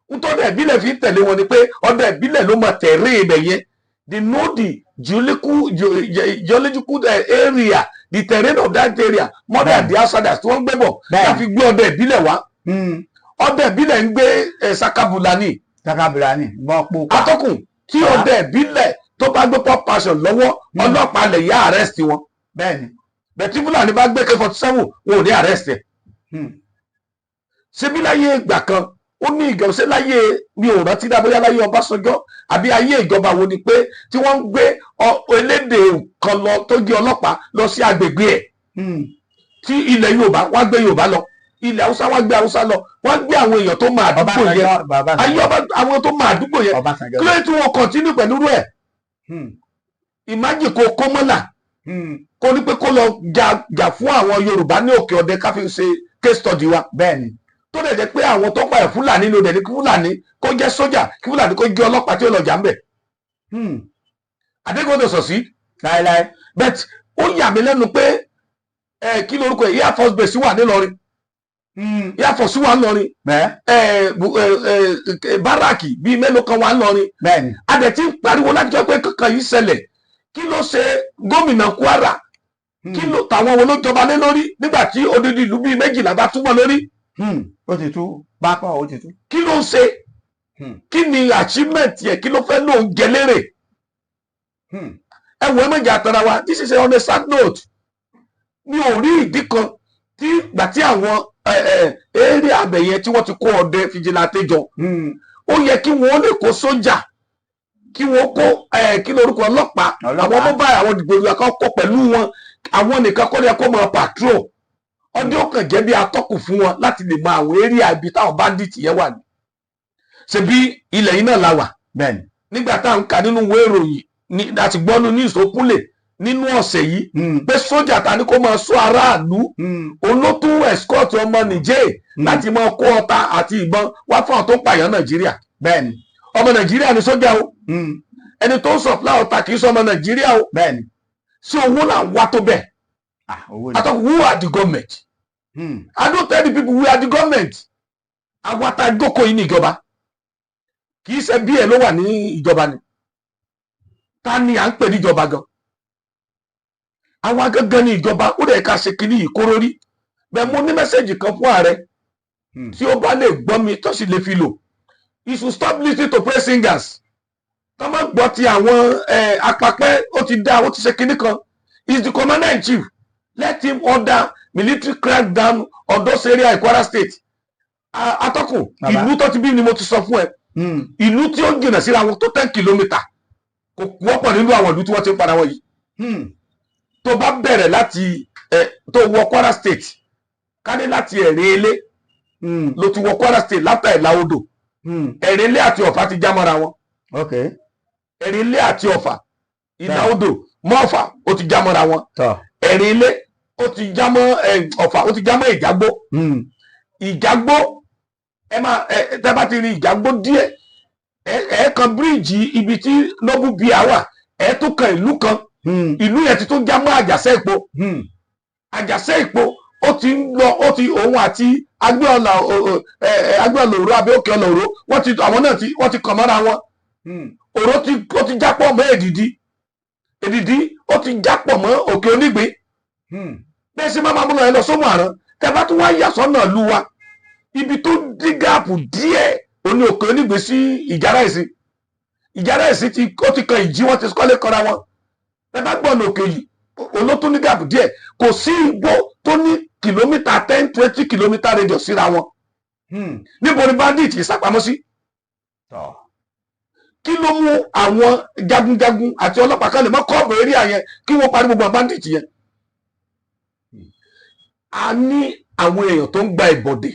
Nítorí ọdẹ ìbílẹ̀ fi ń tẹ̀lé wọn ni pé ọdẹ ìbílẹ̀ ló máa tẹ̀ré ibẹ̀ yẹn. They know the geological area, the terrain of that area more than the outsiders tí wọ́n ń gbé bọ̀. Láfi gbé ọdẹ ìbílẹ̀ wá. Ọdẹ ìbílẹ̀ ń gbé sakabula ni. Takabula ni bọ́n pupa. Atọ́kùn, tí ọdẹ ìbílẹ̀ tó bá gbé pop passion lọ́wọ́, ọlọ́pàá lè yá arrest wọn. Bẹ́ẹ̀ tí Fúlàní bá gbé K-47, wọn ò ní arrest ẹ̀. Ṣebí láyé ìgbà kan, ó ní ìjọba, ṣé láyé, mi ò rántí dá, bóyá láyé Ọbásanjọ́ àbí ayé ìjọba wo ni, pé tí wọ́n ń gbé elédè kan lọ tó jẹ́ ọlọ́pàá lọ sí agbègbè ẹ̀, tí ilẹ̀ Yorùbá wọ́n gbé Yorùbá lọ, ilẹ̀ Haúsá wọ́n gbé Haúsá lọ, wọ́n gbé àwọn èèyàn tó máa àdúgbò yẹn. Ọbásanjọ́ bàbá. Ayé ọba, àwọn tó máa àdúgbò yẹn. Ọbásanjọ́. Kí ló dé tí wọ́n continue pẹ̀lú rẹ̀? Imagine kó kó mọ́là, kó ní pé kó lọ jà jà fún àwọn Yorùbá ní Òkè Ọdẹ, ká fi ṣe case study wa, tó dẹ̀ jẹ́ pé àwọn tó pa ẹ̀ Fúlàní ló dẹ̀ ní kí Fúlàní kó jẹ́ sójà, kí Fúlàní kó jẹ́ ọlọ́pàá tí ó lọ jà ń bẹ̀. Adégbòdò sọ sí. Láéláé. But ó yà mí lẹ́nu pé ẹ kí lorúkọ ẹ̀, Air Force Base wà nílọrin, Air Force wà nílọrin, Bẹ́ẹ̀. ẹ ẹ ẹ barrack bíi mélòó kan wà nílọrin. A dẹ̀ ti ń pariwo láti jẹ́ pé kankan yìí ṣẹlẹ̀. Kí ló ṣe gómìnà Kwara? Kí ló tàwọn wo ló jọba lé lórí nígbà tí odidi ìlú bíi 12 bá túmọ̀ lórí? Ó ti tú pápá, ó ti tú. Kí ló ń ṣe? Kí ni achievement yẹ? Kí ló fẹ́ lóun jẹ lérè? Ẹ wọ, ẹ méjì àtàrà wa. This is a on a sad note. Mi ò rí ìdí kan Tí gbà tí àwọn area abẹ yẹn tí wọ́n ti kó ọdẹ vigilante jọ, ó yẹ kí wọ́n lè kó sójà, kí wọ́n kó kí lórúkọ, ọlọ́pàá. Ọlọ́pàá. Àwọn mobile, àwọn dìgbò kan kó pẹ̀lú wọn. Àwọn nìkan kọ́ ni kó máa patrol. Ọdẹ ó kàn jẹ́ bí atọ́kùn fún wọn láti lè mọ àwọn area ibi táwọn bandit yẹn wà ní. Ṣebí ilẹ̀ yìí náà la wà? Nígbà tá à ń kà nínú ìwé ìròyìn ní láti gbọ́ nínú news tó kúnlẹ̀ nínú ọ̀sẹ̀ yìí pé sójà ta ni kó máa ṣọ́ aráàlú, òun ló tún escort ọmọ Niger láti máa kó ọta àti ìbọn wá fún àwọn tó ń pààyàn Nàìjíríà. Ọmọ Nàìjíríà ni sójà o. Ẹni tó ń supply ọta kì í sọ ọmọ Nàìjíríà o. Sí owó là ń wá tó bẹ́ẹ̀? Ah, owó ni. Atọ́kùn, who are the government? I don't tell the people we are the government. Àwa tá a jókòó yìí ní ìjọba. Kì í ṣe bí ẹ ló wà ní ìjọba ni. Ta ni à ń pè níjọba gan? Àwa gangan ní ìjọba. Ó dẹ̀ ká ṣe kínní yìí kóró rí bẹ́ẹ̀. Mo ní message kan fún ààrẹ tí ó bá lè gbọ́ mi, tó sì lè fi lò. You should stop listening to praise singers. Tó má gbọ́ ti àwọn apapẹ́. Ó ti dá, ó ti ṣe kínní kan. He is the commander in chief. Let him order military crackdown on those area in Kwara State. Atọ́kùn, Bàbá. ìlú tó ti bí ni mo ti sọ fún ẹ. Ìlú tí ó jìnnà síra wọn tó 10 kilometre kò wọ́pọ̀ nínú àwọn ìlú tí wọ́n ti ń padà wọ̀nyí. Tó bá bẹ̀rẹ̀ láti ẹ tó wọ Kwara State, kádé láti Ẹ̀rìn Ilé ló ti wọ Kwara State látà Ìlà Odò. Ẹ̀rìn Ilé àti Ọ̀fà ti já mọ́ra wọn. Ẹ̀rìn Ilé àti Ọ̀fà, Ìlà Odò mọ́ Ọ̀fà, ó ti já mọ́ra wọn. Ẹ̀rìn Ilé, ó ti já mọ́ Ọ̀fà, ó ti já mọ́ Ìjágbó. Ìjágbó, ẹ máa ẹ tẹ́ bá ti rí Ìjágbó díẹ̀, ẹ kan bíríìjì ibi tí Noble Beer wà, ẹ tún kan ìlú kan. Ìlú yẹn ti tún já mọ́ Àjàṣẹ́ Ìpo. Àjàṣẹ́ Ìpo, ó ti ń lọ, ó ti òun àti Agbéọlà, Agbéọlà Òró àbí Òkè Ọlà Òró, wọ́n ti àwọn náà ti wọ́n ti kàn mọ́ra wọn. Òró ti ó ti jápọ̀ mọ́ Èdìdí. Èdìdí, ó ti jápọ̀ mọ́ Òkè Onígbín. Bẹ́ẹ̀ sì máa mú lọ ẹ lọ sómù àrán. Tẹ bá tún wá yà sọ́nà lu wa, ibi tó dí gap díẹ̀ òní Òkè Onígbín sí Ìjàrá Ìsìn. Ìjàrá Ìsìn ti ó ti kan Ìjí, wọ́n ti kọ́lé kọ́ra wọn. Tẹ bá gbọ́nà òkè yìí, olótún ní gap díẹ̀. Kò sí igbó tó ní kìlómítà 10, 20 kilometre radius síra wọn. Níbo ni bandit yìí sápamọ́ sí? Kí ló mú àwọn jagunjagun àti ọlọ́pàá kan lè mọ́ kọ́ọ̀bù area yẹn kí wọ́n parí gbogbo àwọn bandit yẹn? A ní àwọn èèyàn tó ń gba ìbọ̀dè.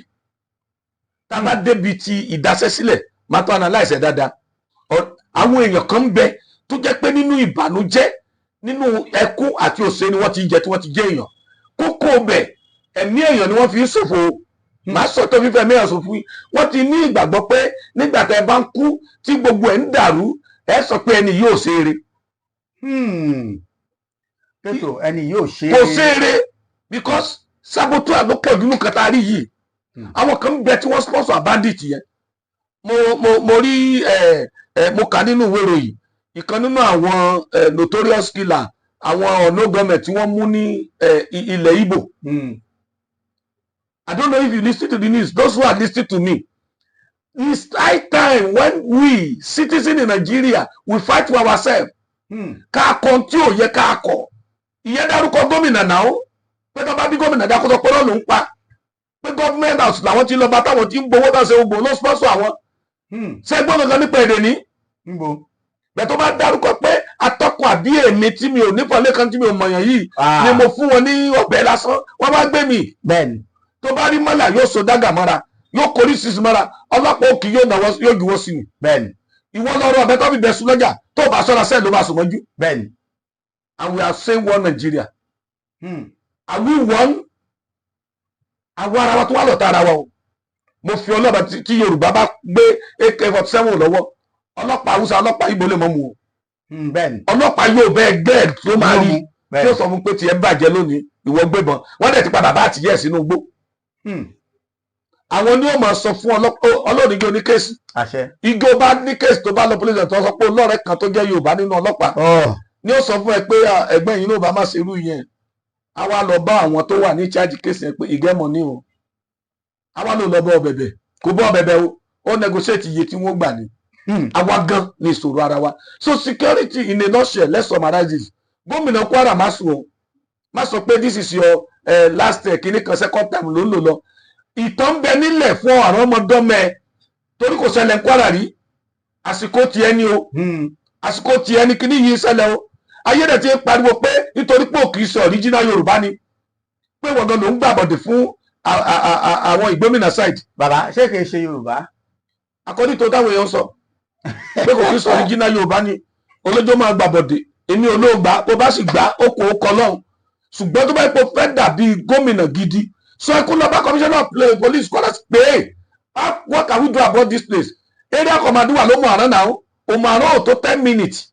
Tá a bá débi ti ìdásẹ́sílẹ̀, máa tó analyse ẹ̀ dáadáa. Àwọn èèyàn kan ń bẹ tó jẹ́ pé nínú ìbànújẹ́, nínú ẹkún àti òṣè ni wọ́n ti jẹ tí wọ́n ti jẹ́ èèyàn. Kókó bẹ̀, ẹ̀mí èèyàn ni wọ́n fi ń ṣòfò. Màá sọ tó fífẹ́ ẹ̀mí èèyàn ṣòfò. Wọ́n ti ní ìgbàgbọ́ pé nígbà tẹ́ ẹ bá ń kú, tí gbogbo ẹ̀ ń dàrú, ẹ sọ pé ẹni yóò ṣe eré. Pẹ̀tọ̀ ẹni yóò ṣe. Kò ṣe eré, because saboteur ló pọ̀ jù nǹkan tá a rí yìí. Àwọn kan ń bẹ tí wọ́n sponsor bandit yẹn. Mo rí ẹ ẹ mo kà nínú ìwé ìròyìn, ìkan nínú àwọn notorious killer, àwọn ọ̀nà gọọmẹ̀ tí wọ́n mú ní ilẹ̀ Ìgbò. I don't know if you listen to the news. Those who are listening to me, it's high time when we citizens in Nigeria, we fight for ourselves. Ká kọ tí ò yẹ ká kọ. Ìyẹn dárúkọ gómìnà náà pé tó bá bí gómìnà dákútọ pé ló ń pa, pé government house làwọn ti lọ bá, táwọn ti ń gbowó náà ṣe gbogbo ló sponsor àwọn. Ṣẹ́gbọ́n kankan nípa èdè ní Níbo? Bẹ́ẹ̀ tó bá dárúkọ pé atọ́kùn àbí èmi tí mi ò nípa lẹ́kan tí mi ò mọ̀yàn yìí ni mo fún wọn ní ọ̀bẹ lásán, wọ́n bá gbé mi. Tó bá rí mọ́là, yóò so dágà mọ́ra, yóò korí sísun mọ́ra. Ọlọ́pàá òkì yóò náwó, yóò juwọ́ sí mi. Ìwọ lọ́rọ̀ ọ̀bẹ tó fi bẹ̀ sùn lọ́jà, tó bá sọ́ra sẹ́ẹ̀ ló bá sùn mọ́jú. And we are saying one Nigeria. Are we one? Àwa ara wa tó wà lọ́tà ara wa o. Mo fi ọlọ́pàá tí Yorùbá bá gbé AK-47 lọ́wọ́, ọlọ́pàá Haúsá, ọlọ́pàá Ìgbò lè mọ́ mu o. Ọlọ́pàá yóò bẹ́ẹ̀ gbẹ́ ẹ̀ tó máa rí tí ó sọ fún pé tiẹ̀ bàjẹ́ lónìí. Ìwọ gbébọn, wọ́n dẹ̀ ti pa bàbá àtìyẹ́ ẹ̀ sínú igbó. Àwọn ni ó máa sọ fún ọlọ́run igi oní case. Àṣẹ. Igi ó bá ní case, tó bá lọ police, tó sọ pé olóòrẹ́ kan tó jẹ́ Yorùbá nínú ọlọ́pàá ni ó sọ fún ẹ pé, "Ah, ẹgbẹ́ yìí ló bá má ṣe irú yẹn." A wá lọ bá àwọn tó wà ní charge case yẹn pé ìgẹ́mọ̀ ní o. A wá lò lọ bọ́ ọbẹ̀bẹ̀, kò bọ́ ọbẹ̀bẹ̀ o, ó negotiate iye tí wọ́n gbà ní. Àwa gan ní ìṣòro ara wa. So security in a nutshell, let's summarize this. Gómìnà Kwara, má sùn o. Má sọ pé this is your Last kìíní kan, second time ló ń lò lọ. Ìtàn ń bẹ nílẹ̀ fún àwọn ọmọdọ́mọ ẹ, torí kò ṣẹlẹ̀ ń Kwara rí. Àsìkò tiẹ̀ ni o, àsìkò tiẹ̀ ni kíní yìí ṣẹlẹ̀ o. Ayé rẹ̀ ti ń pariwo pé nítorí pé ò kì í ṣe original Yorùbá ni, pé wọ́n gan ló ń gbàbọ̀dè fún àwọn Ìgbómìnà side. Bàbá, ṣé kìí ṣe Yorùbá? According to táwọn èèyàn sọ pé kò kì í ṣe original Yorùbá ni olójó máa gbàbọ̀dè. Èmi ò lóò gbà. Bó bá sì gbà, ó kò ó kọ lọ́hùn. Ṣùgbọ́n tó bá yẹ kó fẹ́ dàbí gómìnà gidi, sọ ẹ kó lọ bá commissioner of police kọ́lá pé, "Ah, what can we do about this place?" Area command wà ló mọ àrán náà. Òmò àrán ò tó 10 minutes,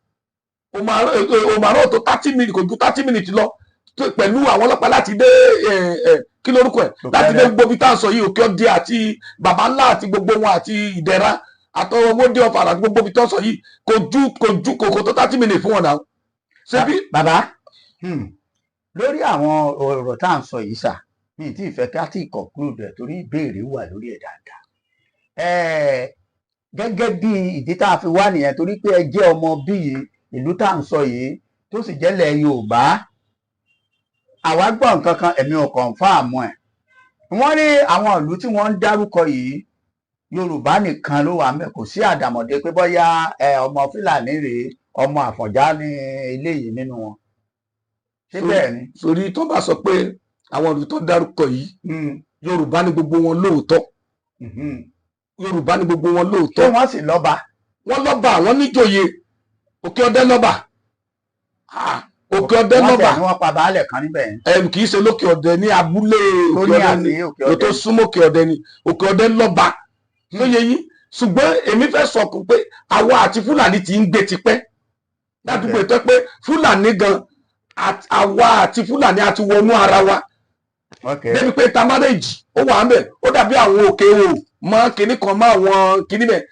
Òmò Àrán ò tó 30 minutes, kò ju 30 minutes lọ pẹ̀lú àwọn ọlọ́pàá láti dé kí lórúkọ ẹ̀, láti dé gbogbo ibi tá à ń sọ yìí, Òkè Ọdẹ àti Baba Ńlá àti gbogbo wọn àti Ìdẹ̀ra àtọwọ́dé Ọ̀fà àti gbogbo ibi tó ń sọ yìí, kò ju kò tó 30 minutes fún wọn náà. Ṣebí Bàbá, lórí àwọn ọ̀rọ̀ tá à ń sọ yìí sà, mi tí ì fẹ́ ká tí ì conclude ẹ̀ torí ìbéèrè wà lórí ẹ̀ dáadáa. Gẹ́gẹ́ bí ìdí tá a fi wá nìyẹn, torí pé ẹ jẹ́ ọmọ bíi ìlú tá à ń sọ yìí, tó sì jẹ́lẹ̀ Yorùbá. Àwa gbọ́ nǹkan kan, èmi ò confirm ẹ̀. Wọ́n ní àwọn ìlú tí wọ́n ń dárúkọ yìí, Yorùbá nìkan ló wà ńbẹ̀, kò sí àdàmọ̀dé pé bóyá ọmọ Fúlàní rèé, ọmọ Àfọ̀njá ní eléyìí nínú wọn. Ṣé bẹ́ẹ̀ ni? Sórí tó bá sọ pé àwọn ìlú tó dárúkọ yìí, Yorùbá ní gbogbo wọn lóòótọ́. Yorùbá ní gbogbo wọn Ṣé lóòótọ́. wọ́n sì lọ́ba? Wọ́n lọ́ba, àwọn níjòyè. Òkè Ọdẹ lọ́ba. Ah, Òkè Ọdẹ Wọ́n lọ́ba. tẹ̀ ní wọ́n pa baálẹ̀ kan níbẹ̀ yẹn. Ẹ kì í ṣe lókè Ọdẹ, ní abúlé Tó Òkè ní Ọdẹ àti ni. Òkè Ló Ọdẹ. tó súnmọ́ Òkè Ọdẹ ni. Òkè Ọdẹ lọ́ba ló yẹ yín. Ṣùgbọ́n èmi fẹ́ sọ pé àwa àti Fúlàní ti ń gbé tipẹ́ ládùúgbò tó pé Fúlàní gan, àwa àti Fúlàní àti wọnú ara wa débi pé intermarriage ó wà ń bẹ̀. Ó dàbí àwọn òkè o mọ kinní kan mọ àwọn kinní bẹ̀.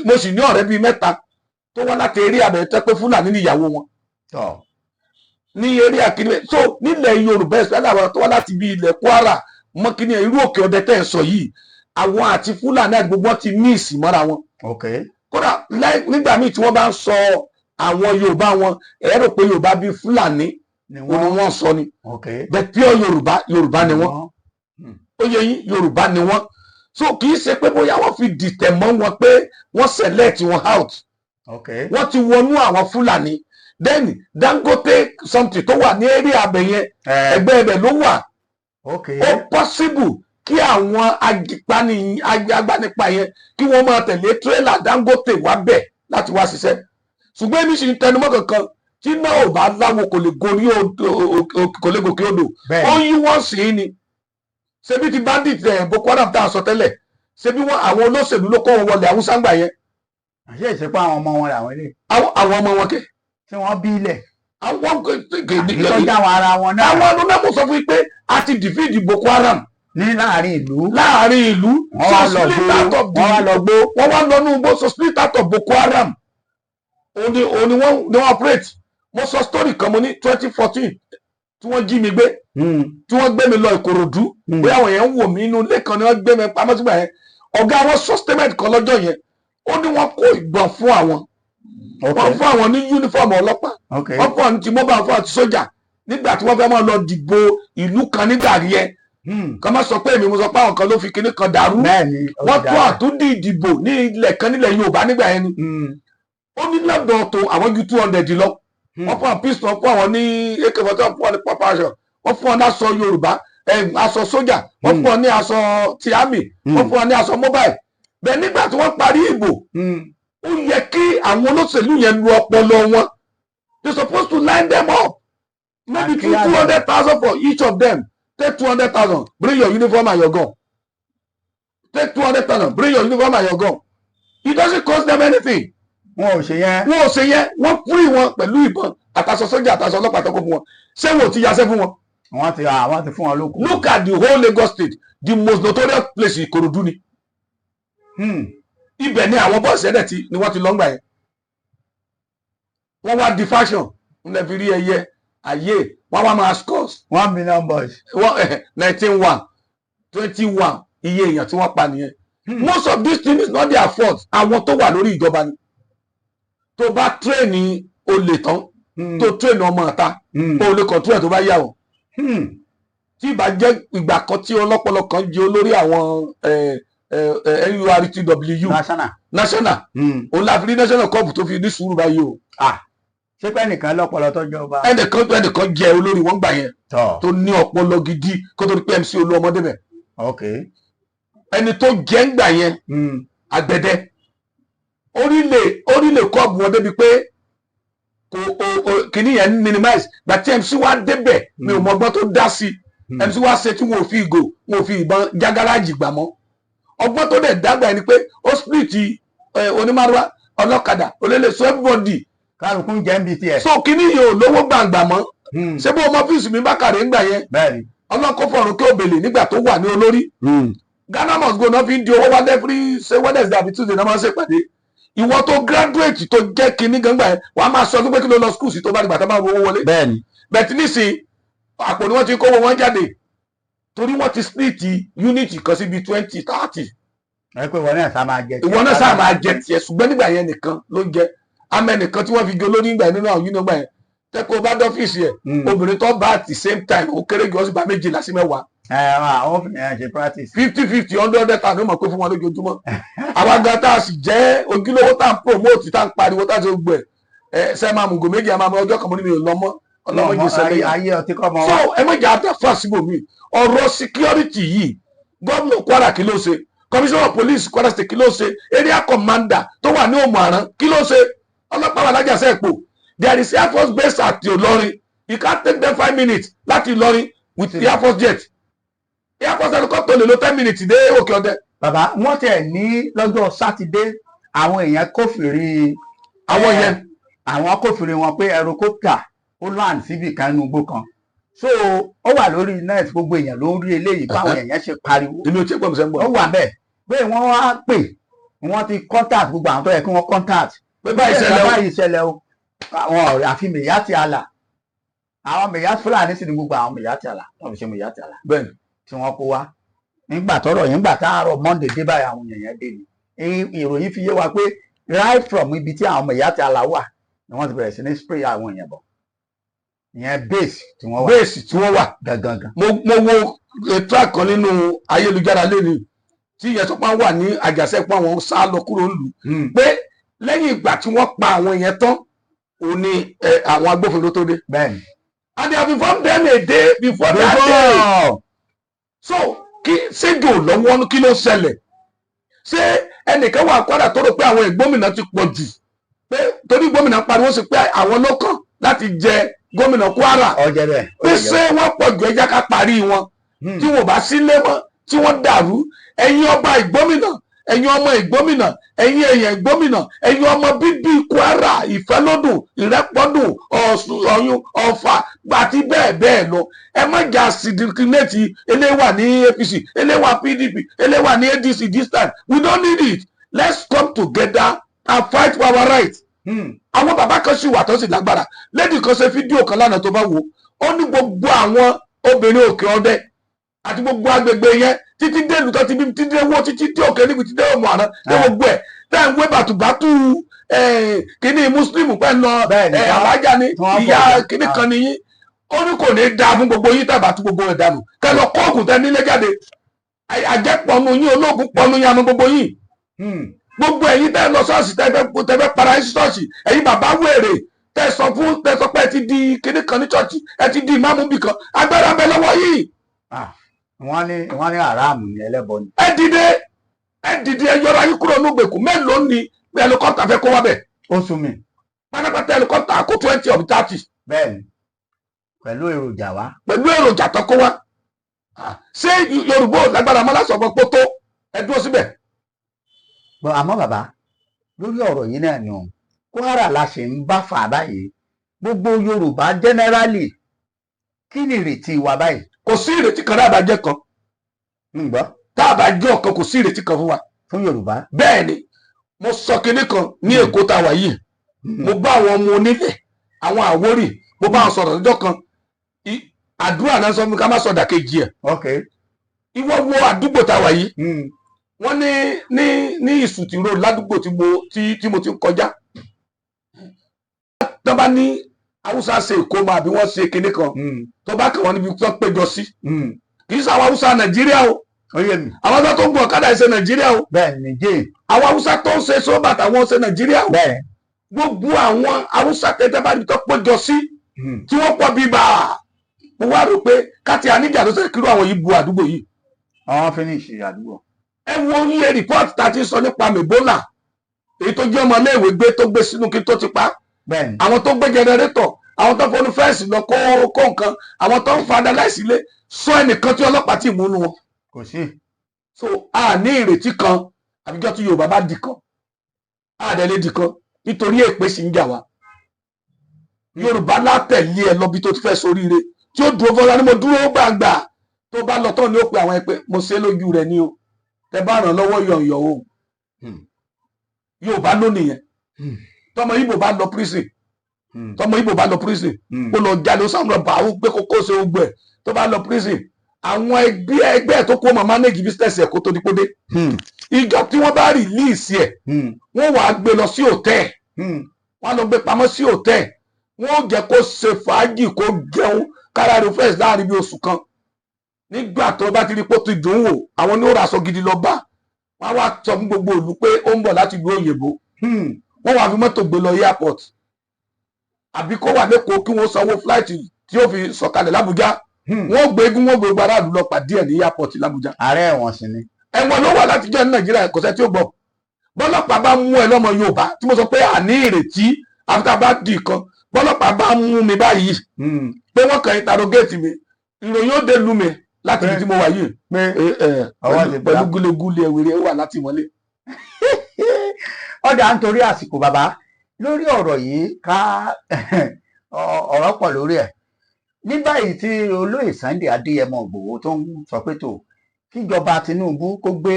Mo sì ní ọ̀rẹ́ bíi mẹ́ta tó wá láti eré àbẹ̀ tó pé Fúlàní ní ìyàwó wọn ní eré àkíní bẹ̀. So nílẹ̀ Yorùbá, ẹ̀sìn àwọn tó wá láti bí ilẹ̀ Kwara mọ kinní ẹ̀, irú Òkè Ọdẹ tẹ́ ẹ̀ sọ yìí, àwọn àti Fúlàní àti gbogbo wọn ti ní ìsìn mọ́ra wọn. Kódà nígbà míì tí wọ́n bá ń sọ àwọn Yorùbá wọn, ẹ rò pé Yorùbá bíi Fúlàní Ni òun ni wọ́n. Wọ́n sọ ni. The pure Yorùbá, Yorùbá ni wọ́n. Ó yẹ yín, Yorùbá ni wọ́n. So kì í ṣe pé bóyá wọ́n fi dìtẹ̀ mọ́ wọn pé wọ́n select wọn out. Wọ́n ti wọnú àwọn Fúlàní. Then Dangote something tó wà ní area abẹ yẹn, ẹgbẹ́ ẹbẹ̀ ló wà. Ó possible kí àwọn agbani agbanipa yẹn, kí wọ́n máa tẹ̀lé tírélà Dangote wá bẹ̀ láti wá ṣiṣẹ́. Ṣùgbọ́n èmi sì ń tẹnumọ́ kankan, tí náà ò bá láwo, kò lè gorí odò, kò lè gòkè odò. Ó yí wọ́n sí i ni. Ṣebí ti bandit ẹ̀, Boko Haram tá a sọ tẹ́lẹ̀, ṣebí wọn àwọn olóṣèlú ló kọ́ wọn wọlé Haúsá ńgbà yẹn. Àṣé ìṣepá àwọn ọmọ wọn làwọn ilé Àwọn ọmọ wọn kẹ. tí wọ́n bí ilẹ̀ Àwọn àbí tó já àwọn ara wọn náà? Àwọn alónàmú sọ fún yín pé a ti defeat Boko Haram Ní láàrin ìlú. Láàrin ìlú. Wọ́n wá lọ split gbó. Out of the Wọ́n wá lọ gbó. Wọ́n wá lọ ní igbó. So split out of Boko Haram òun ni wọ́n operate. Mo sọ story kan, mo ní 2014 tí wọ́n jí mi gbé, tí wọ́n gbé mi lọ Ìkòròdú, bóyá àwọn yẹn ń wò mí, inú ilé kan ni wọ́n gbé mi pamọ́ sígbà yẹn. Ọ̀gá wọn sọ statement kan lọ́jọ́ yẹn, ó ní wọ́n kó ìbọn fún àwọn, wọ́n fún àwọn ní uniform ọlọ́pàá, wọ́n fún àwọn ní ti mobile, fún àwọn ti sójà, nígbà tí wọ́n fẹ́ máa lọ dìbò ìlú kan nígbà yẹn. Kàn má sọ pé èmi mo sọ pé àwọn kan ló fi kinní kan dàrú. Bẹ́ẹ̀ni, ó Wọ́n ti tún dára. àtúndì ìdìbò ní ilẹ̀ kan nílẹ̀ Yorùbá nígbà yẹn ni. Ó ní lọ́dọ̀ tó àwọn ju 200 lọ, wọ́n fún àwọn pistol, wọ́n fún àwọn ní AK-47, wọ́n fún àwọn ní pop action, wọ́n fún wọn ní aṣọ Yorùbá, aṣọ sójà, wọ́n fún wọn ní aṣọ ti army, wọ́n fún wọn ní aṣọ mobile. Bẹ́ẹ̀ nígbà tí wọ́n parí ìbò, ó yẹ kí àwọn olóṣèlú yẹn lu ọpọlọ wọn. They supposed to line them up, maybe And two clear two them. hundred thousand for each of them. Take 200,000, bring your uniform and your gun. Take 200,000, bring your uniform and your gun. It doesn't cost them anything. Wọn ò ṣe yẹn. Wọn ò ṣe yẹn. Wọ́n free wọn pẹ̀lú ìbọn àtàṣọ sójà àtàṣọ ọlọ́pàá tó kó fún wọn. Ṣé wọn ò ti yaṣẹ́ fún wọn? Wọ́n ti fún wọn lóko. Look at the whole Lagos State, the most notorious place, Ìkòròdú ni. Ibẹ̀ ni àwọn boys ẹ̀dẹ̀ ti ni wọ́n ti lọ́ngbà yẹn. Wọ́n wá di fashion ń lè fi rí ẹyẹ ayé, wọ́n wá máa scores. 1 million boys. 19 1 21, iye èèyàn tí wọ́n pa nìyẹn. Most of these things is not their fault. Àwọn tó wà lórí ìjọba ni. Tó bá train olè tán, tó train ọmọ ọ̀ta, o lè control ẹ̀ tó bá yà wọ́n. Tí ìbá jẹ́ ìgbà kan tí ọlọ́pọlọ kan jẹ́ olórí àwọn NURTW National. national, òun la fi rí national cup tó fi ní sùúrù báyìí o. Ah, ṣé pé ẹnìkan lọ́pọlọ tó jọba? Ẹnìkan jẹ́ olórí wọn gbà yẹn tó ní ọpọlọ gidi kó tó di pé MC Olúọmọ débẹ̀. Ẹni tó jẹ́ ń gbà yẹn, àgbẹ̀dẹ orílẹ̀ orílẹ̀ cup wọn débi pé kò o kìíní yẹn minimize. Gbà tí MC wá débẹ̀, mi ò mọ ọgbọ́n tó dá sí. MC wá ṣe tí wọn ò fi ìgò, wọn ò fi ìbọn já gáràjì gbà mọ́. Ọgbọ́n tó dẹ̀ dágbà yẹn ni pé ó split onímàrúwá, ọlọ́kadà, olélẹ̀, so everybody Kálukú ń jẹ́ ń bi tiẹ̀. So kìíní yìí ò lówó gbàǹgbà mọ́. Ṣé bó ọmọ fíìsì mi Bákàrẹ̀ ń gbà yẹn? Bẹ́ẹ̀ni. Ọlọ́kọ́ fọ̀rùn kí òbèlè nígbà tó wà ní olórí. Ghana must go náà fi ń di owó wá every, ṣe Wednesday àbí Tuesday náà máa ń ṣèpàdé. Ìwọ tó graduate tó jẹ́ kinní gangba yẹn, wàá máa sọ pé kí ló lọ school sí tó bá dìgbà tó máa rówó wọlé. Bẹ̀tí nísìnyí, àpò ni wọ́n ti kówó wọn jáde torí wọ́n ti split unit kan síbi 20, 30. Ẹ pé ìwọ náà sá máa jẹ. Ìwọ náà sáà máa jẹ tiẹ̀, ṣùgbọ́n nígbà yẹn nìkan ló ń jẹ amẹ́ nìkan tí wọ́n fi gé olórí nígbà yẹn nínú àwọn union gbà yẹn, tẹ́kọ̀ bá dọ́fíìsì ẹ̀, obìnrin tó bá at the same time, ó kéré jù, ó sì bá 12 sí 10. Ẹ àwọn fi yẹn ṣe practice. 50 50, 100 100 thousand ló mọ̀ pé fún wọn lójoojúmọ́. Àwa gan tá a sì jẹ́ ojúlówó tá à ń promote, tá à ń pariwo, tá à ń ṣe gbogbo ẹ̀, ẹ ṣe máa mú gò méjì, àmọ́ ọjọ́ kan mo ní mi ò lọ mọ́. Ọlọ́mọ jù sẹ́lẹ̀ yà. Ayé ọtí kọ́ mọ́. So ẹ má jà á fà síbòmí. Ọ̀rọ̀ security yìí, gómìnà Kwara, kí ló ṣe? Commissioner of police Kwara State, kí ló ṣe? Area commander tó wà ní Òmù-Àrán, kí ló ṣe? Ọlọ́pàá wà lájàṣẹ́ Èpò. There is air force base at Ìlọrin. You can take them 5 minutes láti Ìlọrin with the air force jet, air force helicopter lè lo 10 minutes dé Òkè Ọdẹ. Bàbá, wọ́n tẹ̀ ní lọ́jọ́ Sátidé, àwọn èèyàn kófìrí Àwọn yẹn. Àwọn kófìrí wọn pé helicopter ó land síbì kan nínú igbó kan, so ó wà lórí net, gbogbo èèyàn ló ń rí eléyìí, báwọn èèyàn ṣe pariwo. Inú tí gbọ̀n sẹ́ ń Ó bọ̀. wà bẹ́ẹ̀ pé wọ́n wá pè, wọ́n ti contact gbogbo àwọn tó yẹ kí wọ́n contact pé báyìí ṣẹlẹ̀ o. Báyìí ṣẹlẹ̀ o. Àwọn ọ̀rẹ́ àfi Miyetti Allah, àwọn Miyetti Fúlàní sì ni gbogbo àwọn Miyetti Allah, wọ́n fi ṣe Miyetti Allah tí wọ́n kó wá nígbà tọ́rọ̀ yìí. Nígbà táàárọ̀ Monday dé báyìí, àwọn èèyàn dé ni. Ìròyìn fi yé wa pé right from ibi tí àwọn Miyetti Allah wà ni wọ́n ti bẹ̀rẹ̀ sí ní spray àwọn èèyàn bọ̀, ìyẹn base tí wọ́n wà. Base tí wọ́n wà. Gangan. Mo wo track kan nínú ayélujára lẹ́nu tí ìyẹn tó pa wà ní Àjàṣẹ́pọ̀, àwọn sá lọ kúrò nílùú, pé lẹ́yìn ìgbà tí wọ́n pa àwọn yẹn tán, òun ni àwọn agbófinró tó dé. And they have informed them a day before that day. Before. So kí ṣéjò lọ́wọ́, kí ló ṣẹlẹ̀? Ṣé ẹnìkan wà Kwara tó rò pé àwọn ìgbómìnà ti pọ̀ jù, pé torí gómìnà pariwo sí pé àwọn ló kàn láti jẹ gómìnà Kwara? Ọjẹ bẹ́ẹ̀. Pé ṣé wọ́n pọ̀ jù? Ẹja ká parí wọn tí wọn bá sílé mọ́, tí wọ́n dàrú. Ẹ̀yin ọba ìgbómìnà, ẹ̀yin ọmọ ìgbómìnà, ẹ̀yin èèyàn ìgbómìnà, ẹ̀yin ọmọ bíbí Kwara, Ìfẹ́lódùn, Ìrẹ́pọ̀dùn, Ọ̀ṣun, Ọ̀yún, Ọ̀fà àti bẹ́ẹ̀ bẹ́ẹ̀ lọ, ẹ má jà sídìkìnẹ́tì. Eléwà ní APC, eléwà PDP, eléwà ní ADC. This time we don't need it. Let's come together and fight for our right. Àwọn bàbá kan sì wà tó sì lágbára. Lady kan ṣe fídíò kan lánàá, tó bá wò ó, ní gbogbo àwọn obìnrin Òkè Ọdẹ àti gbogbo agbègbè yẹn títí dé ìlú tó ti bí, títí dé wó, títí dé òkè níbi, títí dé ọmọ àná dé, gbogbo ẹ̀ tẹ́ ń wé bàtúbàtú kíní Muslim pẹ́ ń lọ alájà ni tí wọ́n ìyá fọ̀. Kíní kan nìyí. Ó ní kò ní dáa fún gbogbo yín tàbá tú gbogbo ẹ̀ dànù, kẹ́ lọ kóògùn tẹ nílé jáde. Àjẹpọ̀nù yín, olóògùn pọ̀nù yín, àmọ́ gbogbo yín, gbogbo ẹ̀yin tẹ́ lọ ṣọ́ọ̀ṣì, tẹ́ fẹ́ para yín sí ṣọ́ọ̀ṣì, ẹ̀yin bàbá wèrè tẹ́ sọ fún, tẹ́ sọ pé ẹ ti di kíní kan ní ṣọ́ọ̀ṣì, ẹ ti di ìmáàmù bì kan, agbára ń bẹ lọ́wọ́ yìí. Ah, wọ́n ní aráàmù ní ẹlẹ́bọ ni. Ẹ dìde, ẹ dìde, ẹ yọra yín kúrò nígbèkùn. Mélòó ni helicopter fẹ́ kó wá bẹ̀? Ó sún mi. Pátápátá, helicopter kó 20 of 30. Bẹ́ẹ̀ni, pẹ̀lú èròjà wa. Pẹ̀lú èròjà tó kó wá. Ah, ṣé Yorùbá ò lágbára mọ́ lásán ọmọ pótó? Ẹ dúró síbẹ̀. Bọ́ àmọ́ bàbá, lórí ọ̀rọ̀ yìí náà ni o, Kwara la ṣe ń bá fà báyìí. Gbogbo Yorùbá generally, kí ni ìrètí wa báyìí? Kò sí ìrètí kan tá a bá jẹ́ kan. Ń gbọ́. Tá a bá jẹ́ ọ̀kan, kò sí ìrètí kan fún wa. Fún Yorùbá. Bẹ́ẹ̀ ni mo sọ kinní kan ní Èkó tá a wà yìí. Mo bá àwọn ọmọ onílẹ̀, àwọn Àwórì, mo bá wọn sọ̀rọ̀ lọ́jọ́ kan. Àdúrà náà sọ fún mi ká má sọ dàkejì ẹ̀. Ìwọ wo àdúgbò tá a wà yìí. Wọ́n ní Ìsùtì Road, ládùúgbò tí mo ti ń kọjá, tó bá ní Haúsá ṣe ìkómọ àbí wọ́n ṣe kinní kan, tó bá kàn wọ́n níbi tó péjọ sí, kì í ṣe àwọn Haúsá Nàìjíríà o. Ó yé mi. Àwọn Haúsá tó ń gun ọ̀kadà ṣe Nàìjíríà o. Bẹ́ẹ̀ ni jẹ́. Àwọn Haúsá tó ń ṣe sóbàtà wọn ṣe Nàìjíríà o. Gbogbo àwọn Haúsá tẹ́tẹ́ bá níbi tó péjọ sí, tí wọ́n pọ̀ bíbà, mo wá rò pé káti àníjà ló ṣe kírú àwọn yìí bu àdúgbò yìí. Àwọn finish àdúgbò. Ẹ wo iye report tá a ti sọ nípa Ebola, èyí tó jẹ́ ọmọ iléèwé gbé, tó gbé sínú kí tó ti pa. Àwọn tó gbé generator, àwọn tó fọnú fence lọ kó kó nǹkan, àwọn tó ń fa adaláìsí ilé, sọ ẹnìkan tí ọlọ́pàá ti mú nu wọn. Kò sí. So a ní ìrètí kan àbíjọ́ tí Yorùbá bá di kan, a dẹ̀ lè di kan nítorí èpè sì ń jà wá. Yorùbá látẹ̀lé ẹ lọ́bi tó ti fẹ́ soríire, tí ó dúró fọlá ni mo dúró gbàgbà, tó bá lọ tán ni ó pe àwọn ẹ pé mo ṣe lójú rẹ ni o, tẹ bá ràn lọ́wọ́ yọ̀ǹyọ̀ o. Yorùbá ló nìyẹn. Tọmọ Ìgbò bá lọ prison, tọmọ Ìgbò bá lọ prison, ó lọ jalè, ó sàmúlò bá ó gbé kókó ṣe ogbẹ, tó bá lọ prison, àwọn ẹgbẹ́ ẹgbẹ́ ẹ̀ tó kó mọ̀ manage business ẹ̀ kó tó di kó dé. Ìjọ tí wọ́n bá release ẹ̀, wọ́n wàá gbé lọ sí hotel, wọ́n á lọ gbé pamọ́ sí hotel, wọ́n ó jẹ́ kó ṣe fàájì, kó jẹun kára refresh láàrin bí oṣù kan. Nígbà tó bá ti rí pé ó ti dùn ún wò, àwọn ní ó ra aṣọ gidi lọ bá wọ́n á wá sọ fún gbogbo ìlú pé ó ń bọ̀ láti ìlú òyìnbó. Wọ́n wá fi mọ́tò gbé lọ airport, àbí kó wà lẹ́kọ̀ọ́, kí wọ́n sanwó flight tí ó fi sọ̀kalẹ̀ l'Ábùjá. Wọ́n gbé eégún, wọ́n gbé gbogbo aráàlú lọ pàdé ẹ̀ ní airport l'Ábùjá. Ààrẹ ẹ̀wọ̀n sì ni. Ẹ̀wọ̀n ló wà láti jẹ́ ní Nàìjíríà, kò sẹ́ tí ó gbọ́. Bọ́lọ́pàá bá mú ẹ lọ́mọ Yorùbá, tí mo sọ pé àní ìrètí àfi tá a bá di kan, bọ́lọ́pàá bá mú mi báyìí pé wọ́n kàn interrogate mi, ìròyìn ó dé lu mi láti ibi tí mo wà yìí pé ọwọ́ ti pẹ̀lú bá. Gúlégúlé ẹ̀wèrè wà láti mọ́lé. Ọ̀dà, nítorí àsìkò, bàbá, lórí ọ̀rọ̀ yìí, ká ọ̀rọ̀ pọ̀ lórí ẹ̀ ní báyìí tí olóyè Sunday Adéyẹmọ Ìgbòho tó ń sọ pé tó kíjọba Tinubu kó gbé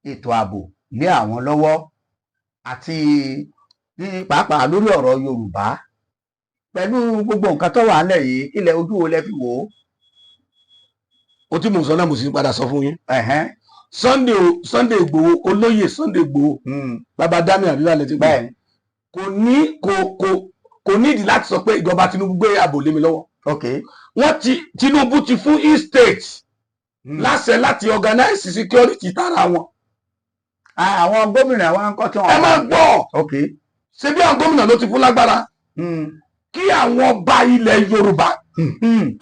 ètò ààbò lé àwọn lọ́wọ́, àti ní pàápàá lórí ọ̀rọ̀ Yorùbá, pẹ̀lú gbogbo nǹkan tó wà nílẹ̀ yìí, ilẹ̀ ojú wo lẹ fi wò ó? O tí mò ń sọ náà, mo sì ń padà sọ fún yín. Sunday Ìgbòho, olóyè Sunday Ìgbòho, bàbá Dami àbíbalẹ̀ ti gbà, kò ní kò nídìí láti sọ pé ìjọba Tinubu gbé ààbò lé mi lọ́wọ́. Wọ́n ti, Tinubu ti fún each state láṣẹ láti organize security tara wọn. Àwọn gómìnà wa ń kọ́ tí wọ́n. Ẹ máa gbọ́. Ṣé bí àwọn gómìnà ló ti fún lágbára kí àwọn ọba ilẹ̀ Yorùbá,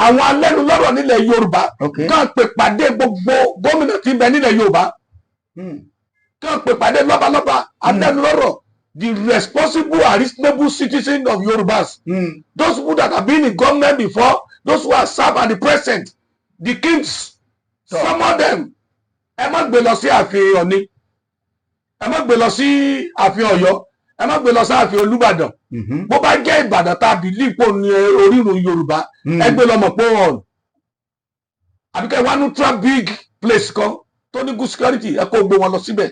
àwọn alẹ́nulọ́rọ̀ nílẹ̀ Yorùbá, kàn pè pàdé gbogbo gómìnà tí ń bẹ nílẹ̀ Yorùbá, kàn pè pàdé lọ́balọ́ba, alẹ́nulọ́rọ̀, the responsible and reasonable citizens of Yorùbás, those who that have been in government before, those who have served at the present, the kings. Some of them, ẹ má gbé lọ sí ààfin Ọ̀ní, ẹ má gbé lọ sí ààfin Ọ̀yọ́, ẹ má gbé lọ sí ààfin Olúbàdàn. Bó bá jẹ́ Ìbàdàn tá a believe pò ní orírun Yorùbá, ẹ gbé lọ Mọ̀pó Hall, àbí kẹ́ wá neutral big place kan tó ní good security, ẹ kó gbé wọn lọ síbẹ̀.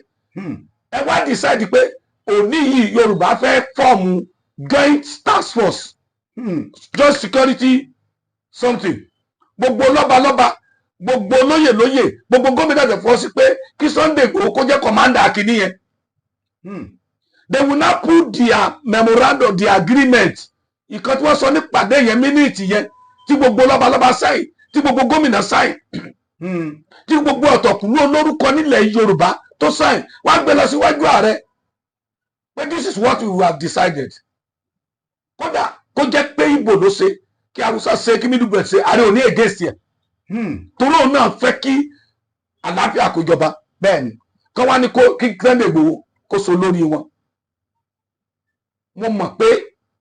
Ẹ wá decide pé òní yìí, Yorùbá fẹ́ form joint task force, joint security something. Gbogbo lọ́balọ́ba, gbogbo lóyè lóyè, gbogbo gómìnà tẹ̀ fọ́ sí pé kí Sunday Igboho kó jẹ́ commander kìíní yẹn. They will now put their memorandum, their agreement, ìkan tí wọ́n sọ ní pàdé yẹn, minute yẹn tí gbogbo lọ́balọ́ba sign, tí gbogbo gómìnà sign, tí gbogbo ọ̀tọ̀kùlú olórúkọ nílẹ̀ Yorùbá tó sign, wọ́n á gbé lọ síwájú ààrẹ pé this is what we have decided. Kódà kó jẹ́ pé Ìgbò ló ṣe, kí Haúsá ṣe, kí Middle Belt ṣe, ààrẹ ò ní against ẹ̀, torí òun náà fẹ́ kí àlàáfíà kó jọba. Kán wá ní kó kí Sunday Igboho kó so lórí wọn. Mo mọ̀ pé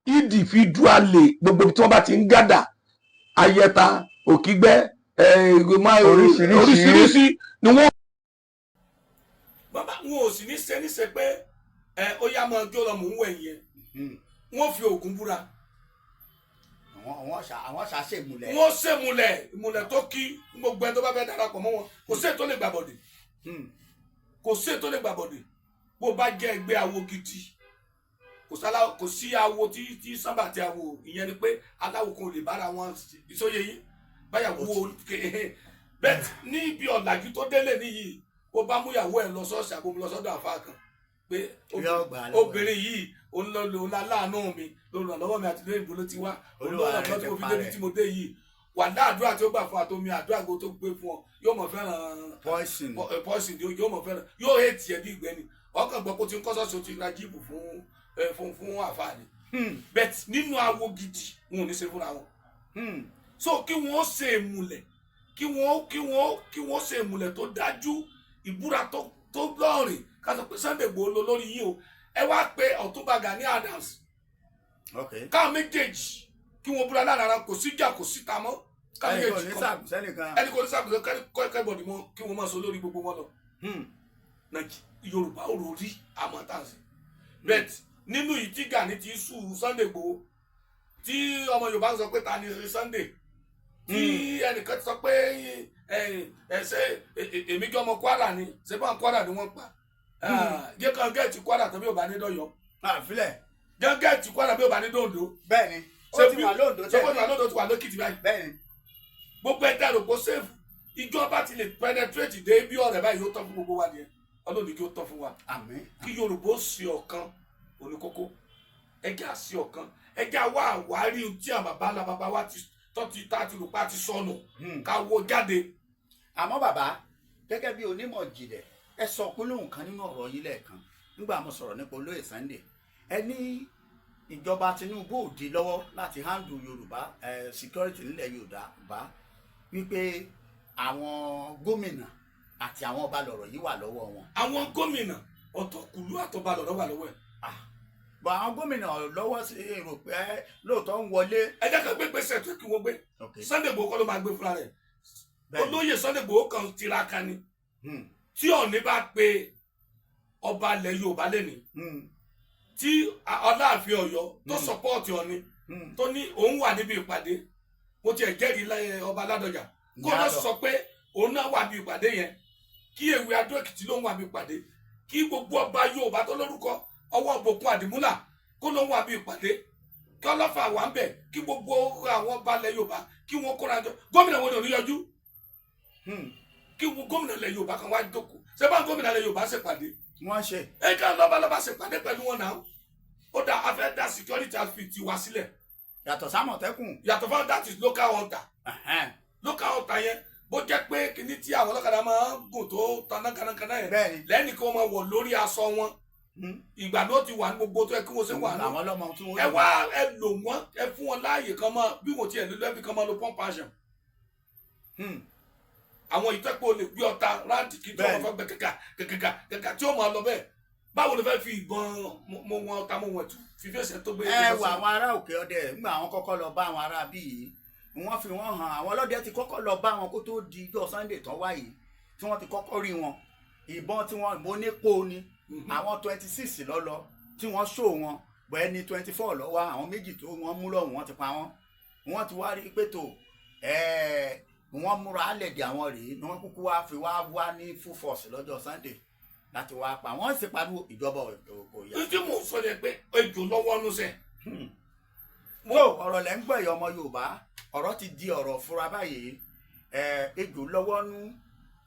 individually, gbogbo ibi tí wọ́n bá ti ń gádà, Ayẹta, Òkígbẹ́, Oríṣiríṣi. Oríṣiríṣi ni wọ́n. Bàbá wọn ò sì ní ṣe níṣe pé ẹ ó yá, máa jó lọ, mò ń wẹ̀ yẹn. Wọ́n fi Ògún búra. Àwọn ṣàṣèmùlẹ̀. Wọ́n ṣèmùlẹ̀, ìmùlẹ̀ tó kí gbogbo ẹni tó bá fẹ́ darapọ̀ mọ́ wọn. Kò sí ètò lè gbàbọ̀dè, kò sí ètò lè gbàbọ̀dè. Bó bá jẹ́ ẹgbẹ́ awo gidi, kò sálá, kò sí awo tí sábà tí awo ìyẹn ni pé aláwo kan ò lè bára wọn ìsọyẹ yín báyàwó bẹ́ẹ̀. Ní ibi ọ̀làjú tó délé níyì, bó bá mú ìyàwó ẹ̀ lọ ṣọ́ọ̀ṣì àbò lọ sọ́dọ̀ àfa kan pé Yóò gbà á lọ́wọ́ ẹ̀. obìnrin yìí òun lọ lò láàánú mi. Lórúkọ mi àti lóyìnbó ló ti wá. Olúwa Olúwa rẹ̀ rẹ̀ ti tí mo fi parẹ́. débi tí mo dé yìí, wà ní àdúrà tí ó gbà fún àtomi àdúrà gbogbo tó gbé fún ọ, yóò mọ̀ fẹ́ràn Poison. Poison yóò mọ̀ fẹ́ràn, yóò hate ẹ̀ bí ìgbẹ́ni. Ọkàn gbọ́ kó ti ń kọ́ sọ́ọ̀sì, ó ti ra jíìpù fún ẹ, fún àfààní. But nínú awo gidi, wọn ò ní ṣe fúnra wọn. So kí wọ́n ṣe ìmùlẹ̀, kí wọ́n ṣe ìmùlẹ̀ tó dájú, ìbúra tó lọ́rìn, ká sọ pé Sunday Igboho ló lórí yìí o. Ẹ wá pé Ọ̀túnba Gani Adams, káwọn méjèèjì kí wọ́n búra lára ara, kò síjà, kò síta mọ́, káwọn Ẹnì kò méjèèjì ní kọ́ sẹ́nìkan. Ẹni kò ní sàkóso kẹ́bọ̀dì mọ́, kí wọ́n máa sọ lórí gbogbo wọn lọ. Yorùbá ò rò rí àmọ́ tá à ń sè bet nínú yìí tí Gani ti sue Sunday Igboho, tí ọmọ Yorùbá ń sọ pé ta ni Sunday, tí ẹnìkan ti sọ pé ẹ ẹ ṣe èmi kí ọmọ Kwara ni, ṣé bá Kwara ni wọ́n pa jẹ́ kan gẹ̀ẹ́tì Kwara tàbí ò bá ní dọ̀yọ́. Àfilẹ̀. Jẹ́ gẹ̀ẹ́tì Kwara bí ò bá ní dòǹdó. Bẹ́ẹ̀ni, ó ti wà lóńdó. Ṣé kó ti wà lóńdó, ti wà lókìtì báyìí. Gbogbo ẹ dàrú kó sèfù, ìjọba ti lè penetrate dé bí ọ̀rẹ́ báyìí, yóò tọ́ fún gbogbo wa nìyẹn. Ọlọ́run ní kí ó tọ́ fún wa. Àmín. Kí Yorùbá ó sí ọ̀kan oníkókó, ẹjẹ́ àsí ọ̀kan, ẹjẹ́ àwa àwárí tí àwọn bàbá ńlá bàbá wa ti tọ́ ti tá ti rò pa ti sọnù, ká wo jáde. Àmọ́ bàbá, gẹ́gẹ́ bí onímọ̀ jìnlẹ̀, ẹ sọ gbólóhùn kan nínú ọ̀rọ̀ yín lẹ́ẹ̀kan nígbà mo sọ̀rọ̀ nípa olóyè Sunday. Ẹ ní ìjọba Tinubu ò di lọ́wọ́ láti handle Yorùbá security nílẹ̀ Yorùbá, wípé àwọn gómìnà àti àwọn ọba lọ̀rọ̀ yìí wà lọ́wọ́ wọn. Àwọn gómìnà, ọ̀tọ̀kùlú àtọba lọ̀rọ̀ wà lọ́wọ́ ẹ̀. Bọ̀ àwọn gómìnà lọ́wọ́ sí èrò pé lóòótọ́ ń wọlé. Ẹ jẹ́ ká gbé gbèsè tó kí wọ́n gbé. Sunday Igboho kọ́ ló máa gbé fúnra rẹ̀. Olóyè Sunday Igboho kan tiraka ni. Tí Ọọ̀ni bá pe ọba ilẹ̀ Yorùbá lẹ́ni, tí Ọláàfin Ọ̀yọ́ tó support Ọọ̀ni, tó ní òun wà níbi ìpàdé, mo tiẹ̀ jẹ́rìí láyé ọba Ládọjà kó lọ sọ pé òun náà wà níbi ìpàdé yẹn, kí Èwe Adó Èkìtì ló ń wà níbi ìpàdé, kí gbogbo ọba Yorùbá tó lórúkọ ọwọ́ Bòkun Àdìmúlà kó ló ń wà níbi ìpàdé, kí ọlọ́fà wà ń bẹ̀, kí gbogbo àwọn ọba ilẹ̀ Yorùbá kí wọ́n kóra jọ. Gómìnà wo ni ò ní yọjú? Kí gómìnà ilẹ̀ Yorùbá kan wá jókòó. Ṣé bá gómìnà ilẹ̀ Yorùbá ṣèpàdé? Wọ́n ṣe. Ẹ ká lọ́balọ́ba ṣèpàdé pẹ̀lú wọn náà. Ó dá a fẹ́ dá security outfit tiwa sílẹ̀. Yàtọ̀ sámọ̀tẹ́kùn. Yàtọ̀ fún that is local hunter. Local hunter yẹn, bó jẹ́ pé kíní tí àwọn ọlọ́kadà máa ń gùn tó taná kanákaná yẹn, lẹ́yìn kí wọ́n máa wọ̀ lórí aṣọ wọn, ìgbà ló ti wà ní gbogbo tó yẹ kí wọ́n ṣe wà ní. Àwọn ọlọ́mọ tí wọ́n. Ẹ wá ẹ lò wọ́n, ẹ fún wọn láàyè kan mọ́ bí wọ́n tiẹ̀ lè lẹ́bi kan máa lo pump action. Àwọn ìtẹ́pọ̀ olè gbé ọta ráǹdì kí tí wọ́n fẹ́ gbẹ kẹ̀kà kẹ̀kà kẹ̀kà tí ó máa lọ bẹ́ẹ̀. Báwo ló fẹ́ fi ìbọn mo wọn ọta mo wọn tù fífi ẹsẹ̀ tó gbé? Ẹ wọ àwọn ará òkè ọdẹ, nígbà àwọn kọ́kọ́ lọ bá àwọn ará bíi yìí, wọ́n fi wọ́n hàn. Àwọn ọlọ́dẹ ti kọ́kọ́ lọ bá wọn kó tó di ijọ́ Sunday tán wáyé, tí wọ́n ti kọ́kọ́ rí wọn, ìbọn tí wọ́n ìbọn onípo ni. Àwọn 26 lọ́lọ́ tí wọ́n ṣó wọn bọ̀, ẹni 24 lọ́wọ́ àwọn méjì tó wọ́n mú lọ́hùn, wọ́n ti pa wọ́n. Wọ́n ti wá rí pé tó wọ́n múra álẹ̀ dè àwọn rèé ni wọ́n kúkú wá fi wá wá ní full force lọ́jọ́ Sunday láti wá pa wọ́n. Sì pariwo ìjọba kò yá. Ní tí mò ń sọ ni pé ejò lọ́wọ́ nù sẹ́. Tó ọ̀rọ̀ lẹ́ ń gbọ́ ẹ̀yọ́ ọmọ Yorùbá, ọ̀rọ̀ ti di ọ̀rọ̀ fúra báyìí. Ejò lọ́wọ́ nú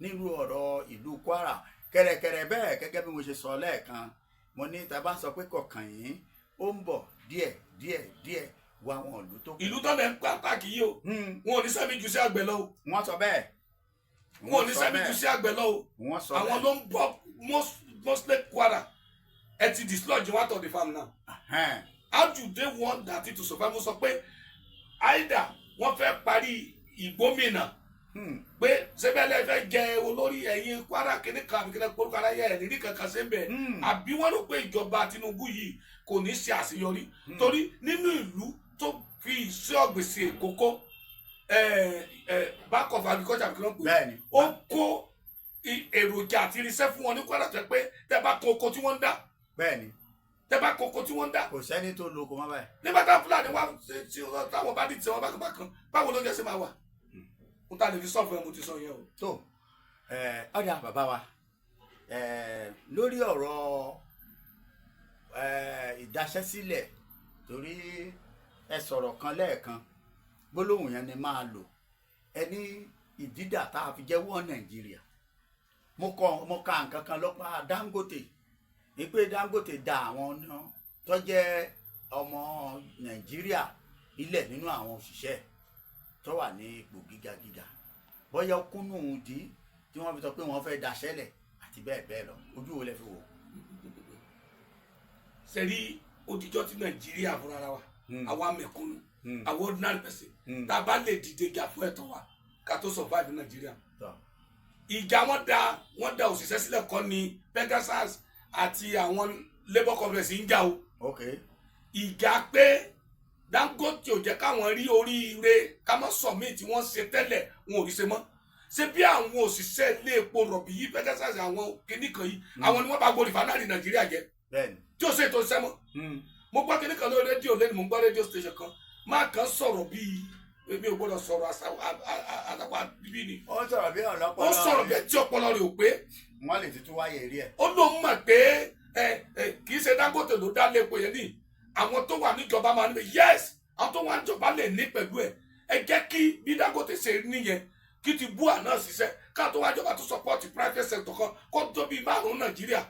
nílùú ọ̀rọ̀ ìlú Kwara kẹ̀rẹ̀kẹ̀rẹ̀ bẹ́ẹ̀. Gẹ́gẹ́ bí mo ṣe sọ lẹ́ẹ̀kan, mo ní tá a bá sọ pé kọ̀ọ̀kan yìí, ó ń bọ̀ díẹ̀ díẹ̀ díẹ̀ wá àwọn ìlú tó kù. Ìlú tó lẹ̀ ń pàtàkì yìí o, wọn ò ní sẹ́mi jù sí àgbẹ̀ lọ o. Wọ́n sọ bẹ́ẹ̀. Wọn ò ní sẹ́mi jù sí àgbẹ̀ lọ o. Wọ́n sọ Àwọn bẹ́ẹ̀. ló ń bọ́ mostly Kwara. Ẹ ti dislodge one out of the farm now. How do they want that to survive? Mo sọ pé either wọ́n fẹ́ parí ìgbómìnà pé sẹ́bẹ̀lẹ̀ fẹ́ jẹ olórí ẹ̀yìn Kwara kìíní kan àbí kìíní kan orúkọ aráyé ẹ̀ nírí kankan ṣe ń bẹ̀, àbí wọ́n rò pé ìjọba Tinubu yìí kò ní ṣe àṣeyọrí, torí nínú ìlú tó fi iṣẹ́ ọ̀gbìn ṣe kókó, Bank of Agriculture àbí kí wọ́n pè é, ó kó èròjà àti irinṣẹ́ fún wọn ní Kwara tó yẹ pé tẹ́ bá kó oko tí wọ́n ń dá, tẹ́ bá kó oko tí wọ́n ń dá. Kò sẹ́ni tó lo oko mọ́ báyìí. Nígbà táwọn Fúlàní wá tí táwọn bá dì tí wọn bá kan, báwo ló ń jẹ́ sí máa wà? Mo ta lè fi sọ́ọ̀fù ẹ, mo ti sọ yẹn o. Tó ọ̀dà bàbá wa, lórí ọ̀rọ̀ ìdaṣẹ́sílẹ̀, torí ẹ sọ̀rọ̀ kan lẹ́ẹ̀kan, gbólóhùn yẹn ni máa lò. Ẹ ní ìdídà tá a fi jẹ́ wọ́n Nàìjíríà. Mo ka nǹkan kan lọ́pàá Dangote ní pé Dangote da àwọn ọ̀nà tó jẹ́ Ọmọ Nàìjíríà ilẹ̀ nínú àwọn òṣìṣẹ́ tó wà ní ipò gíga gíga, bóyá ó kúnnú dí tí wọ́n fi sọ pé wọ́n fẹ́ daṣẹ́lẹ̀ àti bẹ́ẹ̀ bẹ́ẹ̀ lọ, ojú wo lẹ fi wò? Sẹ́rí òtítọ́ tí Nàìjíríà fúnra wa, àwa mẹ̀kúnnù, àwọn ordinary person, tá a bá lè dìde jà fún ẹ̀tọ́ wa ká tó survive ní Nàìjíríà. Ìjà wọn da òṣìṣẹ́ sílẹ̀ kọ́ ni PENGASSAN àti àwọn labour conference ń jà o. Ìjà pé Dangote ò jẹ́ káwọn rí oríire ká má sọ míì tí wọ́n ṣe tẹ́lẹ̀, wọn ò rí ṣe mọ́. Ṣé bí àwọn òṣìṣẹ́ ilé epo rọ̀bì yìí, PENGASSAN, àwọn kinní kan yìí, àwọn ni wọ́n bá gbọ́ refinery Nàìjíríà jẹ́ tí ó ṣe ètò iṣẹ́ mọ́. Mo gbọ́ kinní kan lórí rédíò lẹ́nu, mo gbọ́ rédíò station kan, máa kàn sọ̀rọ̀ bíi èmi ò gbọ́dọ̀ sọ̀rọ̀ àṣàwà bíbí ni. Ó ń sọ̀rọ̀ bí ọlọ́pọlọ. Ó sọ̀rọ̀ bí ẹtí ọpọlọ rẹ̀ ò pé. Wọ́n lè tuntun wáyé rí ẹ̀. Ó lóun mọ̀ pé ẹ ẹ kì í ṣe Dangote ló dá lépo yẹn ní àwọn tó wà níjọba máa ní. Yes, àwọn tó wà níjọba lè ní pẹ̀lú ẹ. Ẹ jẹ́ kí bí Dangote ṣe níyẹn, kí ti BUA náà ṣiṣẹ́, ká tó wá jọba tó support private sector kan kó tó bíi márùn-ún Nàìjíríà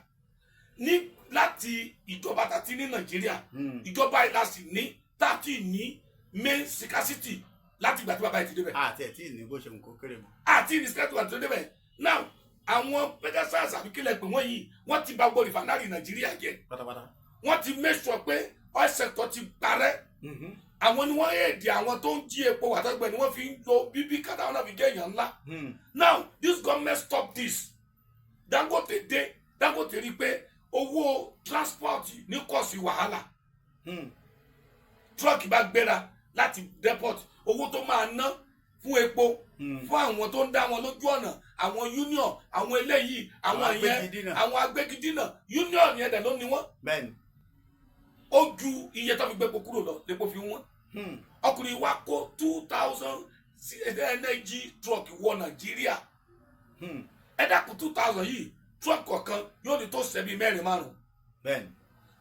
ní láti ìjọba tàti ní Nàìjíríà. Ìjọba ìlà sì ní tàti ní main scarcity láti ìgbà tí bàbá yìí ti débẹ̀. Àti ẹ̀ tí ì ní bó ṣe ń kó kéré mọ́. Àti ní scarcity àti débẹ̀. Now, àwọn PENGASSAN àbí kílẹ̀ pé wọ́n yìí, wọ́n ti bà gbogbo refinery Nàìjíríà jẹ́ pátápátá. Wọ́n ti make sure pé oil sector ti parẹ́. Àwọn ni wọ́n èdè àwọn tó ń jí epo àtọ́gbẹ́ ni wọ́n fi ń lo bíbí kátà wọn náà fi jẹ́ èèyàn ńlá. Now, this government stop this. Dangote dé, Dangote rí i pé owó transport ní kò sí wàhálà. Truck bá gbéra láti depot, owó tó máa ná fún epo, fún àwọn tó ń dá wọn lójú ọ̀nà, àwọn union, àwọn eléyìí, àwọn Àwọn yẹn, agbégidínà. àwọn agbégidínà, union yẹn dẹ̀ ló ní wọ́n. Ó ju iye tó fi gbépo kúrò lọ lépo fi wọ́n. Ọkùnrin wa kó 2,000 energy truck wọ Nàìjíríà. Ẹ dákun, 2,000 yìí, truck kọ̀ọ̀kan yóò ní tó sẹ́bi mẹ́rin márùn.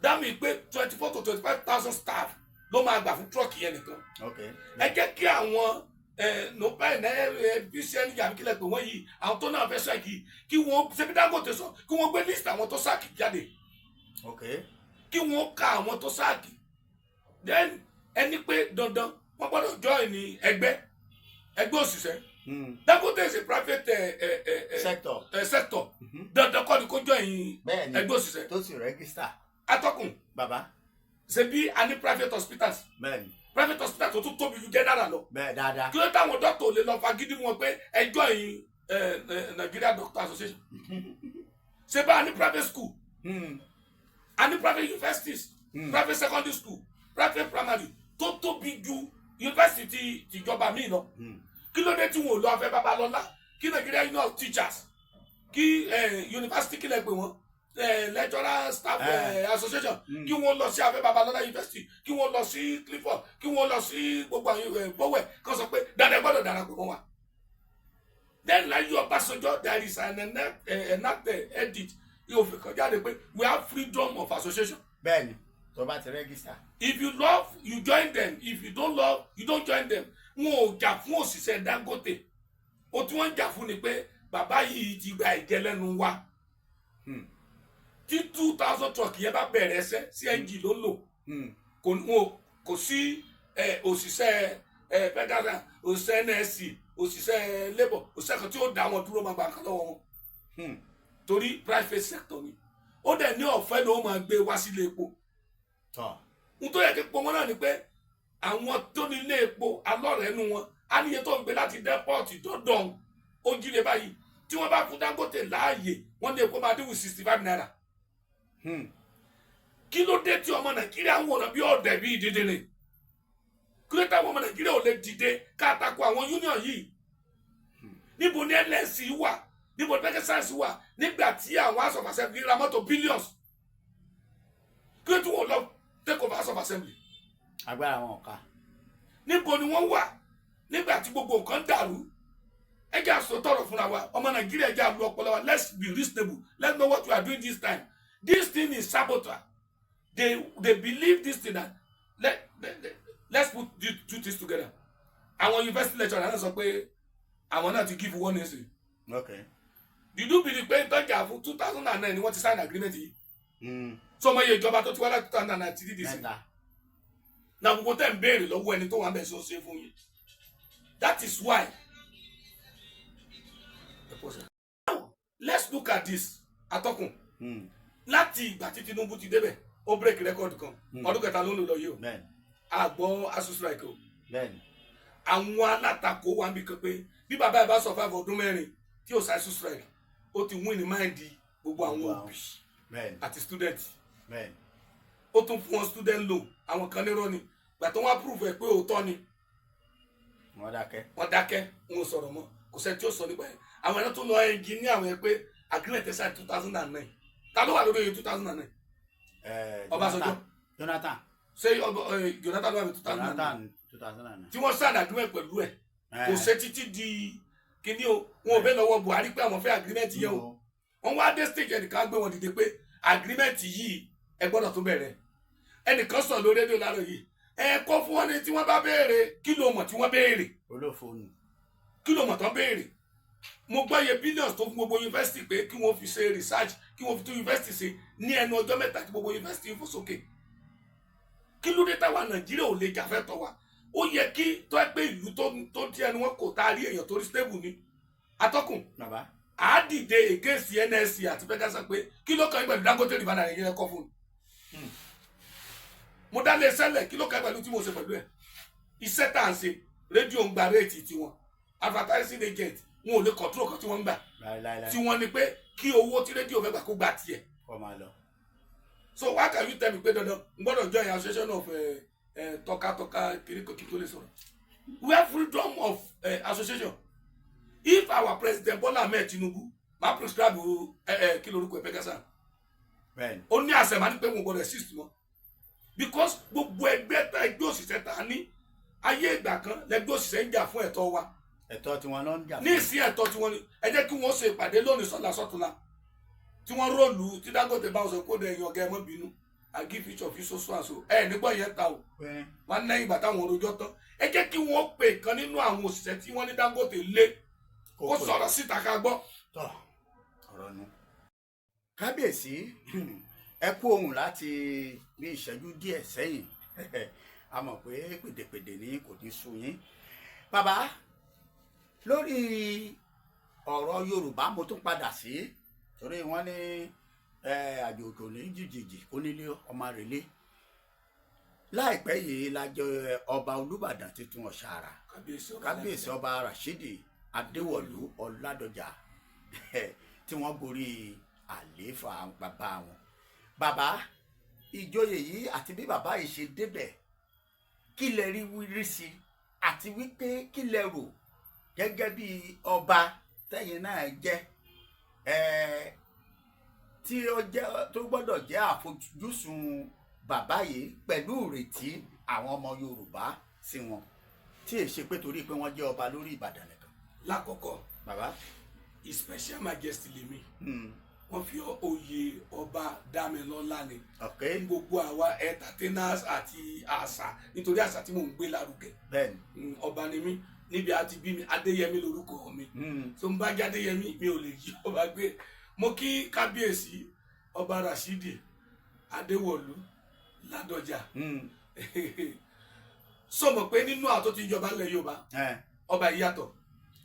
Dámì pé 24 to 25,000 staff ló máa gbà fún truck yẹn nìkan. Ẹ jẹ́ kí àwọn NUPENG, bcn, àbí kílẹ̀ pé wọ́n yìí, àwọn tó náà fẹ́ strike kí wọ́n ṣebí Dangote sọ kí wọ́n gbé list àwọn tó sack jáde, kí wọ́n ka àwọn tó sack. Then ẹni pé dandan wọ́n gbọ́dọ̀ join ní ẹgbẹ́ òṣìṣẹ́. Dangote is a private sector. Sector. Dandan kọ́ ni kó join ẹgbẹ́ òṣìṣẹ́. Tó sì register. Atọ́kùn. Bàbá. Ṣe bí a ní private hospitals, private hospital tó tún tóbi ju general lọ. Bẹ́ẹ̀ dáadáa. Kí ló táwọn dókítà ò lè lọ fagídí wọn pé ẹ join Nigeria Doctor Association? Ṣe bá a ní private school, a ní private universities, private secondary school, private primary tó tóbi ju university tìjọba míì lọ. Kí ló dé tí wọn ò lọ Afẹ́ Babalọ́lá, kí Nigeria Union of Teachers, kí university, kílẹ̀ pé wọ́n, lecturer staff association, kí wọ́n lọ sí Afẹ́ Babalọ́lá University, kí wọ́n lọ sí Clifford, kí wọ́n lọ sí gbogbo àwọn bọ́wẹ̀, kí wọ́n sọ pé dandan gbọ́dọ̀ darapọ̀ mọ́ wa? Then láyé Ọbásanjọ́, there is an enacted edict, òfin kan jáde pé we have freedom of association. Bẹ́ẹ̀ni, tó bá ti register. If you love, you join them. If you don't love, you don't join them. Wọn ò jà fún òṣìṣẹ́ Dangote o. Tí wọ́n ń jà fún ni pé bàbá yìí ti gba ìjẹ lẹ́nu wa. Tí 2,000 truck yẹn bá bẹ̀rẹ̀ ẹsẹ̀, CNG ló ń lò. Kò sí òṣìṣẹ́ federal, òṣìṣẹ́ NLC, òṣìṣẹ́ labour, òṣìṣẹ́ kan tí ó dá wọn dúró máa gba nǹkan lọ́wọ́ wọn, torí private sector ni. Ó dẹ̀ ní ọ̀fẹ́ ló máa gbé wá sílé epo. N tó yẹ kí pọn wọn náà ni pé àwọn tó ní ilé epo alọ́rẹ̀ẹ́nu wọn á níye tó ń gbé láti depot dọ́dọ̀ ó jíire báyìí. Tí wọ́n bá fún Dangote láàyè, wọ́n ní epo máa dín 65 naira. Kí ló dé tí ọmọ Nàìjíríà ń wòran bí ọ̀dẹ̀ bí dídìrín? Kí ló dé táwọn ọmọ Nàìjíríà ò lè dìde ká tako àwọn union yìí? Níbo ni NLC wà? Níbo ni PENGASSAN wà nígbà tí àwọn House of Assembly ra mọ́tò billions? Kí ló tí wọ́n lọ take over House of Assembly? Agbára wọn ò ká. Níbo ni wọ́n wà nígbà tí gbogbo nǹkan dàrú? Ẹ jẹ́ àsọ tọrọ fúnra wa. Ọmọ Nàìjíríà, ẹ jẹ́ àlù ọpọlọ wa. Let's be reasonable. Let's know what we are doing this time. This thing is sabotage. They believe this thing that let's put the two things together. Àwọn university lecturer náà sọ pé àwọn náà ti give warning sí. Did you believe pé tọ́jà fún 2009 ni wọ́n ti sign agreement yìí? Sọmọ iye ìjọba tó ti wá láti 2009 títí di sí? Mẹ́ta. Na gbogbo tẹ́ ń béèrè lọ́wọ́ ẹni tó wà ń bẹ̀, ṣe ó ṣe fún yín? That is why. Now let's look at this, atọ́kùn. Láti ìgbà tí Tinubu ti débẹ̀, ó break record kan. Ọdún 3 ló ń lò lọ yìí o. Àgbọ̀ ASUU strike o. Àwọn alátakò wà níbi kan pé bí bàbá ẹ bá survive ọdún 4 tí ò sí ASUU strike, ó ti win ní mind gbogbo àwọn òbí àti student. Ó tún fún wọn student loan. Àwọn kan nírọ́ ni. Gbà tó wá prove ẹ pé òótọ́ ni, Wọ́n dákẹ́. Wọ́n dákẹ́, wọn ò sọ̀rọ̀ mọ́. Kò sẹ́ni tí ó sọ nípa ẹ̀. Àwọn ẹ̀rọ tó lọ engineer àwọn ẹ̀ pé agreement ẹ̀ sign 2009. Ta ló wà lórí oyè 2009? Ọbásanjọ́. Jonathan. Ṣé Jonathan ló wà ní 2009? Jonathan, 2009. Tí wọ́n sign agreement pẹ̀lú ẹ̀, kò ṣe títí di kíní o. Wọn ò bẹ́ẹ̀ lọ́wọ́ Buhari pé àwọn fẹ́ agreement yẹn o. Wọ́n wá dé stage, ẹnìkan gbé wọn dìde pé agreement yìí, ẹ gbọ́dọ̀ tó bẹ̀rẹ̀. Ẹnìkan sọ lórí rédíò láàárọ̀ yìí, ẹ kó fún wọn ní tí wọ́n bá béèrè. Kí ló mọ̀ tí wọ́n béèrè? Olófo nù. Kí ló mọ̀ tán béèrè? Mo gbọ́ iye billions tó fún gbogbo yunifásitì pé kí wọ́n fi ṣe research, kí wọ́n fi tún yunifásitì ṣe ní ẹnu ọjọ́ 3 tí gbogbo yunifásitì ń fò sókè. Kí ló dé táwa Nàìjíríà ò lè jà fẹ́ tọ́ wa? Ó yẹ kí tó ẹ pé ìlú tó tí ẹnu wọn kò tá a rí èèyàn tó rí stable ni, atọ́kùn. Bàbá. À á dìde against NLC àti PENGASSAN pé kí ló kàn yín pẹ̀lú Dangote Refinery yẹn kọ́ fún un? Mo dá lé sẹ́lẹ̀, kí ló kàn yín pẹ̀lú tí mo ṣe pẹ̀lú ẹ̀? Iṣẹ́ tá à ń ṣe, rédíò ń gba rate tiwọn, advertising agent wọn ò lè control kan tí wọ́n ń gbà. Láíláí. Tí wọ́n ní pé kí owó tí rédíò fẹ́ gbà, kó gba tiẹ̀. Kọ́ máa lọ. So why can you tell me pé dandan n gbọ́dọ̀ join association of tọ́ka-tọ́ka kiriko kí tó lè sọ̀rọ̀? We have freedom of association. If our President Bola Ahmed Tinubu ma prescribe kí lorúkọ ẹ, PENGASSAN, ó ní àṣẹ máa ní pé wọn gbọ́dọ̀ exist mọ́, because gbogbo ẹgbẹ́ tá, ẹgbẹ́ òṣìṣẹ́ tá a ní, ayé ìgbà kan lẹgbẹ́ òṣìṣẹ́ ń jà fún ẹ̀tọ́ wa. Ẹ̀tọ́ tí wọ́n lọ ń jà Ní ìsín, ẹ̀tọ́ tí wọ́n ní, ẹ jẹ́ kí wọ́n ṣe ìpàdé lónìí, sọ́la, sọ́túnla, tí wọ́n róòlù tí Dangote bá wọn sọ kó dẹ ẹ̀yìn ọ̀gá, ẹ mọ́ bínú, I give each of you so so and so. Ẹ nígbà yẹn ta o. Wọn lẹ́yìn ìgbà táwọn orojọ́ tán, ẹ jẹ́ kí wọ́n pè kan nínú àwọn òṣìṣẹ́ tí wọ́n ní Dangote lé, kó sọ̀rọ̀ síta ká gbọ́. Tọ́ ọ̀rọ̀ nu. Kábíyèsí, ẹ kú ohùn láti bí ìṣẹ́jú díẹ̀ sẹ́yìn. A mọ̀ pé pèdèpèdè ní kò ní sú yín. Bàbá, lórí ọ̀rọ̀ Yorùbá mo tún padà sí, torí wọ́n ní àjòjò ní jìjìjì kó nílé ọmọ rẹ̀lé. Láìpẹ́ yìí la jẹ ọba Olúbàdàn tuntun Ọ̀ṣàrà. Kábíyèsí ọba. Kábíyèsí Ọba Rashidi Adéwọ̀lú Ọládọjà, tí wọ́n gorí àlééfà bàbá wọn. Bàbá, ìjòyè yìí àti bí bàbá yìí ṣe débẹ̀, kí lẹ rí rí sí, àti wípé kí lẹ rò gẹ́gẹ́ bí ọba tẹ́yìn náà jẹ́ tí ó jẹ́ tó gbọ́dọ̀ jẹ́ àfojúsùn bàbá yìí pẹ̀lú ìrètí àwọn ọmọ Yorùbá sí wọn, tí èyí ṣe pé torí pé wọ́n jẹ́ ọba lórí Ìbàdàn nìkan? Lákọ̀ọ́kọ́, Bàbá. His Special Majesty lèmi. Wọ́n fi oyè ọba dámilọ́lá ni. Gbogbo àwa entertainers àti àṣà, nítorí àṣà tí mò ń gbé lárugẹ. Ọba ni mí níbi àti bí mi. Adéyẹmí lórúkọ mi. Tó ń bá jẹ́ Adéyẹmí, mi ò lè yí ọba gbé. Mo kí Kábíyèsí Ọba Rashidi Adéwọ̀lú Ládọjà. Sọ mọ̀ pé nínú àwọn tó ti jọba ńlẹ̀ Yorùbá, ọba yìí yàtọ̀.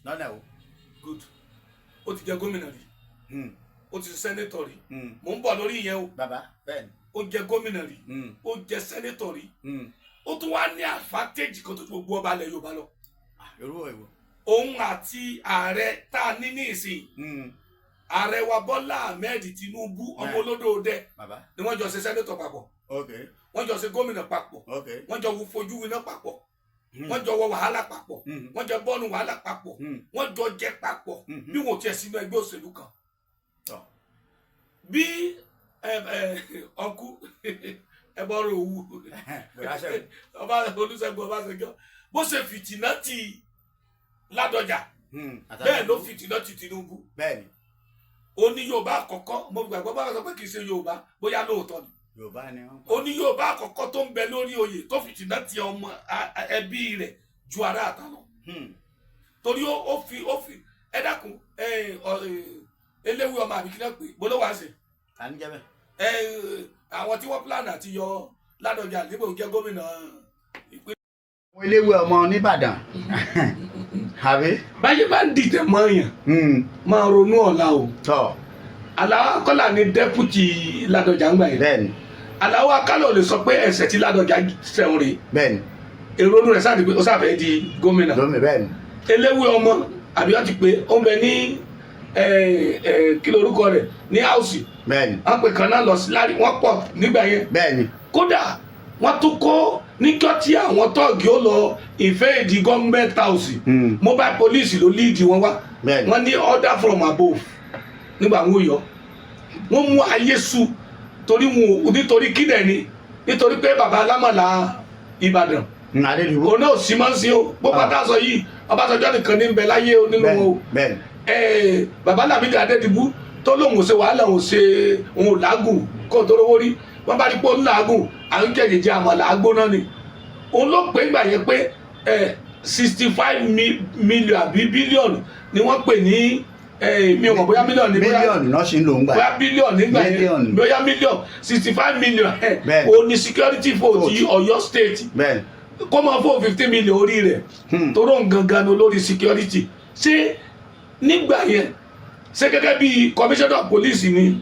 Lọ́nà o? Good. Ó ti jẹ gómìnà rí. Ó ti ṣe senator rí. Mò ń bọ̀ lórí ìyẹn o. Bàbá, bẹ́ẹ̀ni. Ó jẹ gómìnà rí. Ó jẹ senator rí. Ó tún wá ní advantage kan tó ju gbogbo ọba ilẹ̀ Yorùbá lọ. Ah, irú èwo? Òun àti ààrẹ tá a ní ní ìsìn, ààrẹ wa Bọ́lá Ahmed Tinubu, ọmọ olódò dẹ, ni wọ́n jọ ṣe senator papọ̀. Wọ́n jọ ṣe gómìnà papọ̀. Wọ́n jọ fojú winá papọ̀. Wọ́n jọ wọ wàhálà papọ̀. Wọ́n jọ bọ́ọ̀nù wàhálà papọ̀. Wọ́n jọ jẹ papọ̀. Bí wọn ò tiẹ̀ sínú ẹgbẹ́ òṣèlú kan. Bí ẹ ẹ ọkú ẹ bọ́rọ̀ òwú. Bọ̀dá Ṣẹ́gun. Ọba Olúṣẹ́gun Ọbásanjọ́, bó ṣe fìtìnà ti Ládọjà, bẹ́ẹ̀ ló fìtìnà ti Tinubu. Ó ní Yorùbá àkọ́kọ́, mo gbàgbọ́ bá sọ pé kì í ṣe Yorùbá, bóyá lóòótọ́ ni. Yorùbá ni wọ́n. Ó ní Yorùbá àkọ́kọ́ tó ń bẹ lórí oyè tó fìtìnà ti ọmọ ẹbí rẹ̀ ju ará àta lọ. Torí ó fi ẹ dákun, ẹ ọ ẹ eléwé ọmọ àbí kílẹ̀ pé bó ló wá ṣe. Ta ní jẹ́ bẹ́ẹ̀? Ẹ àwọn tí wọ́n plan àti yọ Ládọjà níbo jẹ́ gómìnà. Àwọn eléwé ọmọ nìbàdàn, àbí? Báyé bá ń dìtẹ̀ mọ́ èèyàn, máa ronú ọ̀la o. Tọ́. Àlàó Akọ́là ní deputy Ládọjà ń gbà yẹn. Àlàó Akálà ò lè sọ pé ẹsẹ̀ tí Ládọjà sẹ̀wọ̀n rèé. Èrò inú rẹ̀ sáà di pé ó sáfẹ́ di gómìnà. Lómi, bẹ́ẹ̀ni. Eléwé ọmọ àbí wọ́n ti pé ó ń bẹ ní kí lorúkọ rẹ̀ ní house. Wọ́n pè kan náà lọ sí lárí, wọ́n pọ̀ nígbà yẹn. Kódà wọ́n tún kó níjọ́ tí àwọn tọ́ọ̀gì ó lọ invade government house, mobile police ló lead wọn wá. Wọ́n ní order from above nígbà wọn ò yọ, wọ́n mú ayé su torí wọn ò nítorí kídẹ̀ ni, nítorí pé baba alámọ̀lá Ìbàdàn Adédìbò. òun náà sì máa ń sin o. Gbogbo àtàzọ yìí, Ọbásanjọ́ nìkan ní ń bẹ láyé o nínú wọn o. Baba Lámìdí Adédìbú tó lóun ò ṣe wàhálà, òun ṣe, òun ò lágùn kó tó rówó rí. Wọn bá rí pé ó ń làágùn, à ń jẹjẹjẹ àmàlà agbóná ni. Òun ló pè é gbà yẹn pé 65 million àbí bílíọ̀nù ni wọ́n pè ní mi ò mọ̀ bóyá mílíọ̀nù ni, bóyá Mílíọ̀nù náà ṣì ń lò ń gbà. bóyá bílíọ̀nù nígbà yẹn. Mílíọ̀nù. Bóyá mílíọ̀nù, 65 million òun ni security vote ti Ọ̀yọ́ State. Kó máa fún 15 million orí rẹ̀ toró ń gangan ní olórí security. Ṣé nígbà yẹn, ṣé gẹ́gẹ́ bí commissioner of police ni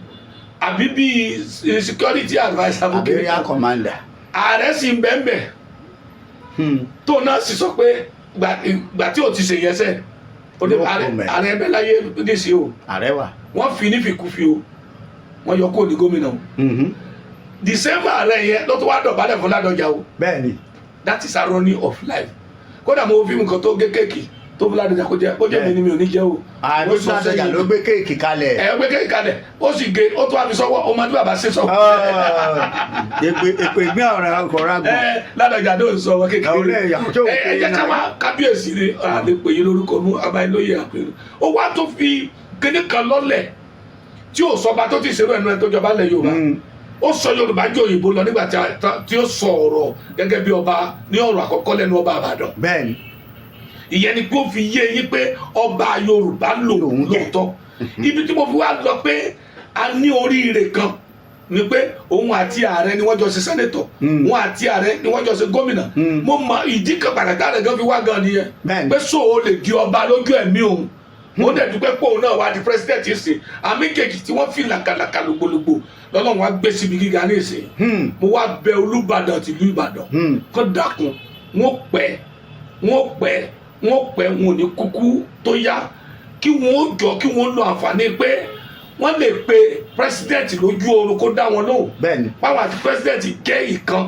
àbí bí security adviser fún Àbí area commander. Ààrẹ sì ń bẹ́ẹ̀ tó náà sì sọ pé gbà tí ò ti ṣe yẹn sẹ́ ó ní No ààrẹ comment. Ààrẹ ẹbẹ láyé níṣẹ́ o. Ààrẹ wà. Wọ́n fi ní fìkúfi o, wọ́n yọ kó ní gómìnà o. The same ààrẹ yẹn ló tún wá dọ̀bálẹ̀ fún Ládọjà o. That is irony of life. Kódà mo fi nǹkan tó gé kéèkì tó fún Ládọjà kó jẹ, kó jẹ mi ni mi ò ní jẹ o. Ààrẹ Ó sọ Ládọjà sẹ́yìn. ló gbé kéèkì kalẹ̀. Ẹ gbé kéèkì kalẹ̀, ó sì gé, ó tún wá fi sọ́wọ́, ó máa ní bàbá ṣe sọ. Ah, èpè èpè ìgbín ọ̀rọ̀ ọ̀rọ̀ àgbọ̀n. Ẹ Ládọjà ló ń sọ ọmọ kékeré. Ọ̀rẹ́ ìyàwó tó Ẹ ẹ jẹ́ ká wá kábíyèsí ni àlè pè yín lórúkọ mú abayilóye àpèrè. Ó wá tó fi kíní kan lọ́lẹ̀ tí ò sọba tó ti ṣerú ẹnu ẹ tó jọba lẹ̀ Yorùbá. Ó sọ Yorùbá jẹ́ òyìnbó lọ nígbà tí ó sọ ọ̀rọ̀ gẹ́gẹ́ bí ọba ní ọ̀rọ̀ àkọ́kọ́ lẹ́nu ọba Àbàdàn. Ìyẹn ni pé ó fi yé yín pé ọba Yorùbá lò Lòun jẹ́. lóòótọ́. Ibi tí mo fi wá lọ pé a ní oríire kan ni pé òun àti ààrẹ ni wọ́n jọ ṣe senator, òun àti ààrẹ ni wọ́n jọ ṣe gómìnà. Mo mọ ìdí kan pàtàkì ààrẹ gan fi wá gan nìyẹn pé so o lè di ọba lójú ẹ̀mí òun. Ó dẹ̀ dúpẹ́ pé òun náà wá di president ìsìn àmì kejì tí wọ́n fi làkàlàkà lògbòlògbò lọ́lọ́run wá gbé síbi gíga ní ìsìn. Mo wá bẹ Olúbàdàn tìlú Ìbàdàn kó dákun, wọ́n pẹ́, wọ́n pẹ́, wọ́n pẹ́, wọn ò ní kúkú tó yá, kí wọ́n jọ kí wọ́n lo àǹfààní pé wọ́n lè pe president lójú oorun kó dá wọn lóhùn, báwọn àti president jẹ́ ìkan,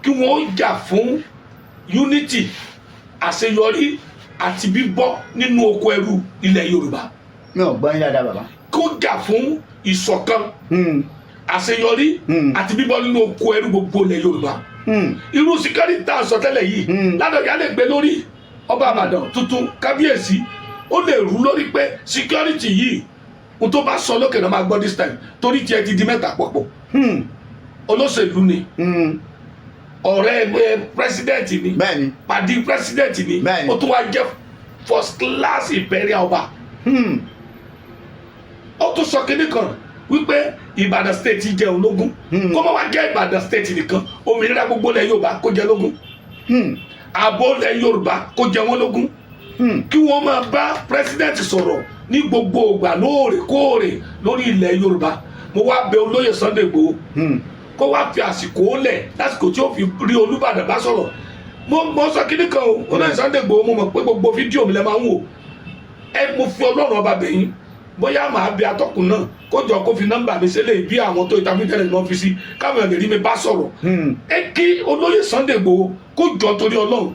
kí wọ́n jà fún unity, àṣeyọrí àti bíbọ́ nínú oko ẹrú ilẹ̀ Yorùbá. Mi ò gbọ́ yín dáadáa, bàbá. Kó jà fún ìṣọ̀kan, àṣeyọrí àti bíbọ́ nínú oko ẹrú gbogbo ilẹ̀ Yorùbá. Irú security tá a sọ tẹ́lẹ̀ yìí, Ládọjà lè gbé lórí ọba Àbàdàn tuntun kábíyèsí, ó lè rú lórí pé security yìí, ohun tó bá sọ lókè náà máa gbọ́ this time, torí tiẹ̀ ti di mẹ́ta pọ̀pọ̀. Olóṣèlú ni, ọ̀rẹ́ ẹgbẹ́ president ni, pàdé president ni. Ó tún wá jẹ́ first class imperial ọba. Ó tún sọ kinní kan wípé Ìbàdàn State jẹ́ ológun. Kó má wá jẹ́ Ìbàdàn State nìkan, òmìnira gbogbo ilẹ̀ Yorùbá kó jẹ́ lógún, ààbò ilẹ̀ Yorùbá kó jẹ wọ́n lógún, kí wọ́n máa bá president sọ̀rọ̀ ní gbogbo ìgbà lóòrèkóòrè lórí ilẹ̀ Yorùbá. Mo wá bẹ̀ olóyè Sunday Igboho kó wá fi àsìkò lẹ̀ lásìkò tí ó fi rí Olúbàdàn bá sọ̀rọ̀. Mo sọ kíní kan o, olóyè Sunday Igboho, mo mọ̀ pé gbogbo fídíò mi lẹ máa ń wò. Ẹ mo fi Ọlọ́run ọba bẹ̀ yín, bóyá màá bẹ atọ́kùn náà kó jọ kó fi nọ́mbà mi sílẹ̀ bí àwọn tó ìtàkùn lọ́ọ́ fi sí, káwọn èèyàn lè rí mi bá sọ̀rọ̀. Ẹ kí olóyè Sunday Igboho kó jọ torí Ọlọ́run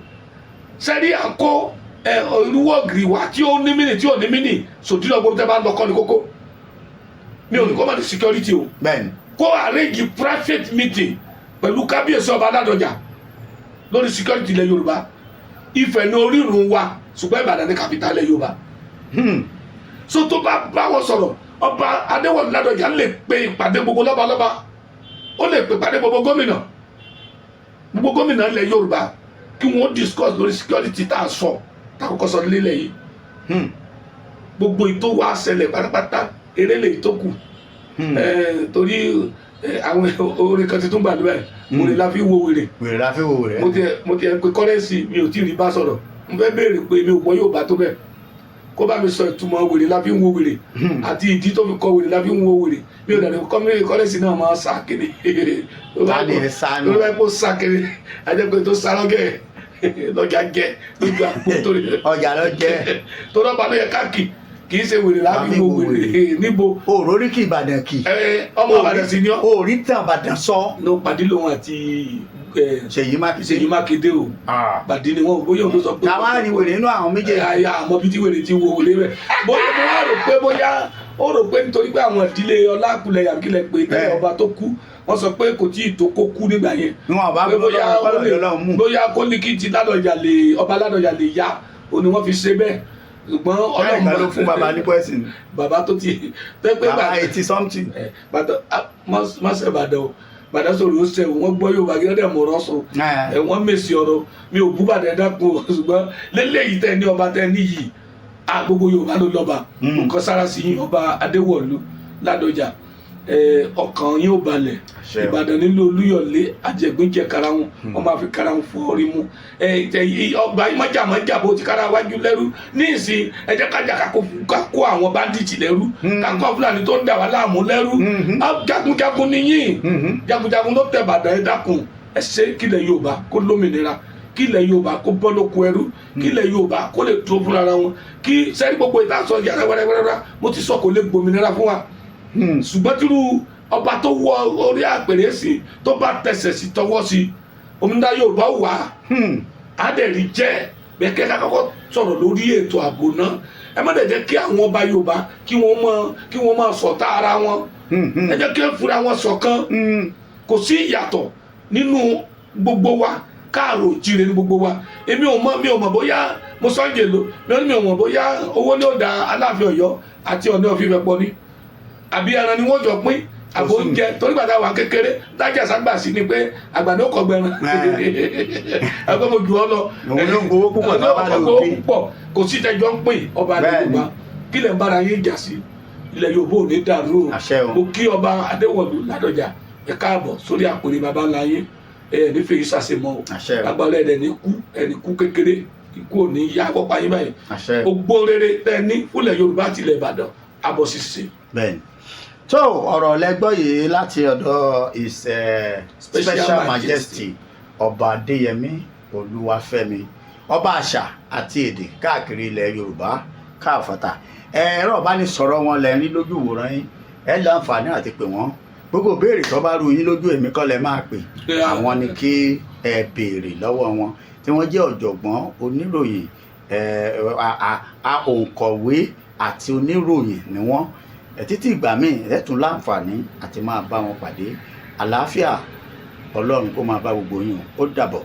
sẹ́rí à ń kó ẹ irúwọ́ gírì wá tí ó ní mínì tí ò ní mínì sòdílọ̀ gbogbo tẹ́ bá ń lọ kọ́ ni kókó. Mi ò ní kó má ní security o. Kó arrange private meeting pẹ̀lú kábíyèsí ọba Ládọjà lórí security ilẹ̀ Yorùbá. Ifẹ̀ ní orírun wa, ṣùgbọ́n Ìbàdàn ní capital ilẹ̀ Yorùbá. So tó bá bá wọn sọ̀rọ̀, ọba Adéwọ̀lú Ládọjà lè pe ìpàdé gbogbo lọ́balọ́ba, ó lè pe ìpàdé gbogbo gómìnà, gbogbo gómìnà ilẹ̀ Yorùbá, kí wọ́n discuss lórí security tá a sọ, tá a kọ́kọ́ sọ nílẹ̀ yìí. Gbogbo ètò wa ṣẹlẹ̀ pátápátá, eré lè tó kù. Torí Àwọn orin kan ti tún gbà níbẹ̀, wèrè la fi wo wèrè. Wèrè la fi wo rẹ̀. Mo ti ẹ pé Currency, mi ò tí ì rí bá sọ̀rọ̀. Mo fẹ́ béèrè pé mi ò gbọ́ Yorùbá tó bẹ́ẹ̀, kó bá mi sọ ìtumọ̀ wèrè la fi ń wo wèrè àti ìdí tó fi kọ wèrè la fi ń wo wèrè. Mi ò dàbí Currency náà máa sá kiri. Ta ni ẹ sá nù? Ló bá kó sá kiri, ajẹ́pẹ́ tó sá lọ́gẹ̀ lọ́jà jẹ́ lójú àpò torí Ọjà lọ jẹ. tó rọ́bà ló yẹ káàkiri, kì í ṣe wèrè la fi wo wèrè níbo. Òrórí kì Ìbàdàn kì. Ẹ, ọmọ Ìbàdàn sì ni ọ́. Òórí tàn Ìbàdàn sọ. Ló pàdé lòun àti Ṣèyí Mákindé. Ṣèyí Mákindé o, pàdé ni wọn, bóyá òun ló sọ pé. Táwa ni wèrè nínú àwọn méjèèjì? Àyà àmọ́ bí tí wèrè ti wo wèrè rẹ̀, bóyá mo wá rò pé bóyá ó rò pé nítorí pé àwọn ìdílé Ọlákùlẹ̀ yàgílẹ̀ pé tẹ́lẹ̀ ọba tó kú, wọ́n sọ pé kò tí ì tó kó kú nígbà yẹn. Níwọ̀n bá pé gbọ́ bóyá lọ́wọ́ ó lè Ọlọ́run mú. Bóyá kó ní kí ti Ládọjà lè, ọba Ládọjà lè yá o ni wọ́n fi ṣe bẹ́ẹ̀, ṣùgbọ́n Ọlọ́run ló fún bàbá ní poison. Bàbá tó ti tẹ́ pé Bàbá 80 something. Bàtà má ṣe Ìbàdàn o, Bàdàn sọ̀rọ̀ ó ṣe wọ́n gbọ́ Yorùbá kí wọ́n dẹ̀ mọ̀rọ̀ sọ. Ẹ wọ́n mèsì ọ̀rọ̀ mi ò bú Bàdàn, dákun o, ṣùgbọ́n lélẹ́yìí tẹ́ ní ọba tẹ́ ní yìí a, gbogbo Yorùbá ló lọ́ba. Nǹkan sára sí yín, Ọba Adéwọ̀lú Ládọjà, ọkàn yín ò balẹ̀. Àṣẹ o. Ìbàdàn nílò Olúyọ̀lé, àjẹgbẹ́jẹ karahun, wọ́n máa fi karahun fọ́ orí mu. Ọgbà mọ́jàmọ́jà bó ti kára wájú lẹ́rú ní ìsìn, ẹ jẹ́ kájà ká kó àwọn bandit lẹ́rú, ká kó àwọn Fúlàní tó ń dà wá láàmú lẹ́rú. Ah, jagunjagun ni yín, jagunjagun ló tẹ̀ Ìbàdàn. Ẹ dákun, ẹ ṣe kílẹ̀ Yorùbá kó lómìnira, kílẹ̀ Yorùbá kó bọ́ lóko ẹrú, kílẹ̀ Yorùbá kó lè dúró fúnra wọn. Kí sẹ́rí gbogbo ìta sọ yàrá wẹ́rẹ́wẹ́rẹ́ mo ti sọ, kò lè gbòmìnira fún wa, ṣùgbọ́n tírú ọba tó wọ orí àpèrè sí, tó bá tẹsẹ̀ sí tọwọ́ sí, òmìnira Yorùbá wà á dẹ̀ rí jẹ́ bẹ́ẹ̀. Kẹ́ ká kọ́kọ́ sọ̀rọ̀ lórí ètò ààbò náà. Ẹ má dẹ̀ jẹ́ kí àwọn ọba Yorùbá kí wọ́n máa ṣọ̀tá ara wọn. Ẹ jẹ́ kí wọ́n fura wọn ṣọ̀kan. Kò sí ìyàtọ̀ nínú gbogbo wa, káàrò òjíire ní gbogbo wa. Èmi ò mọ̀, mi ò mọ̀ bóyá mo sọ ń jèlò mi ò ní, mi ò mọ̀ bóyá owó ní ó da Aláàfin Ọ̀yọ́ àti Ọọ̀ni of Ifẹ̀ pọ̀ ni, àbí ẹran ni wọ́n jọ pín, àbò oúnjẹ, torí gbàdá wà kékeré dájà ságbà sí ni pé àgbàdo kọgbẹran ẹgbẹ́ mo jù ọ lọ. Òun ló ń gbowó púpọ̀ tó bá lò gbowó dé. Púpọ̀ kò sí tẹjọ́ ń pín ọba Yorùbá. Kí lẹ̀ ń bára yín jà sí? Ilẹ̀ Yorùbá ò ní dàrú o. Àṣẹ o. Mo kí Ọba Adéwọ̀lú Ládọjà, ẹ káàbọ̀ sórí àpèrè baba ńlá yín. Ẹ nífẹ̀ẹ́ yìí ṣàṣemọ́ o. Àṣẹ o. Agbára ẹ̀ ní kú, ẹ̀ ní kú kékeré, ikú ò ní yá kọ́pa yín báyìí. Àṣẹ. Gbogbo rere tẹ́ ní fúnlẹ̀ Yorùbá àti ilẹ̀ Ìbàdàn àbọ̀ ṣiṣẹ́. Bẹ́ẹ̀ni, tó ọ̀rọ̀ lẹ́gbọ́ yìí láti ọ̀dọ̀ His Special Special Majesty. Majesty Ọba Adéyẹmí Olúwafẹ́mi, ọba àṣà àti èdè káàkiri ilẹ̀ Yorùbá káàfàtà. Ẹ̀rọ ìbánisọ̀rọ̀ wọn lẹ́ ń rí lójú ìwòran yín. Ẹ láǹfààní àti pè wọ́n. Gbogbo béèrè tó bá rú yín lójú, èmi kọ́ lẹ máa pè, àwọn ni kí ẹ béèrè lọ́wọ́ wọn, tí wọ́n jẹ́ ọ̀jọ̀gbọ́n oníròyìn, òǹkọ̀wé àti oníròyìn ni wọ́n. Títí ìgbà míì ẹ tún láǹfààní àti máa bá wọn pàdé, àlàáfíà Ọlọ́run kó máa bá gbogbo yín o. Ó dàbọ̀.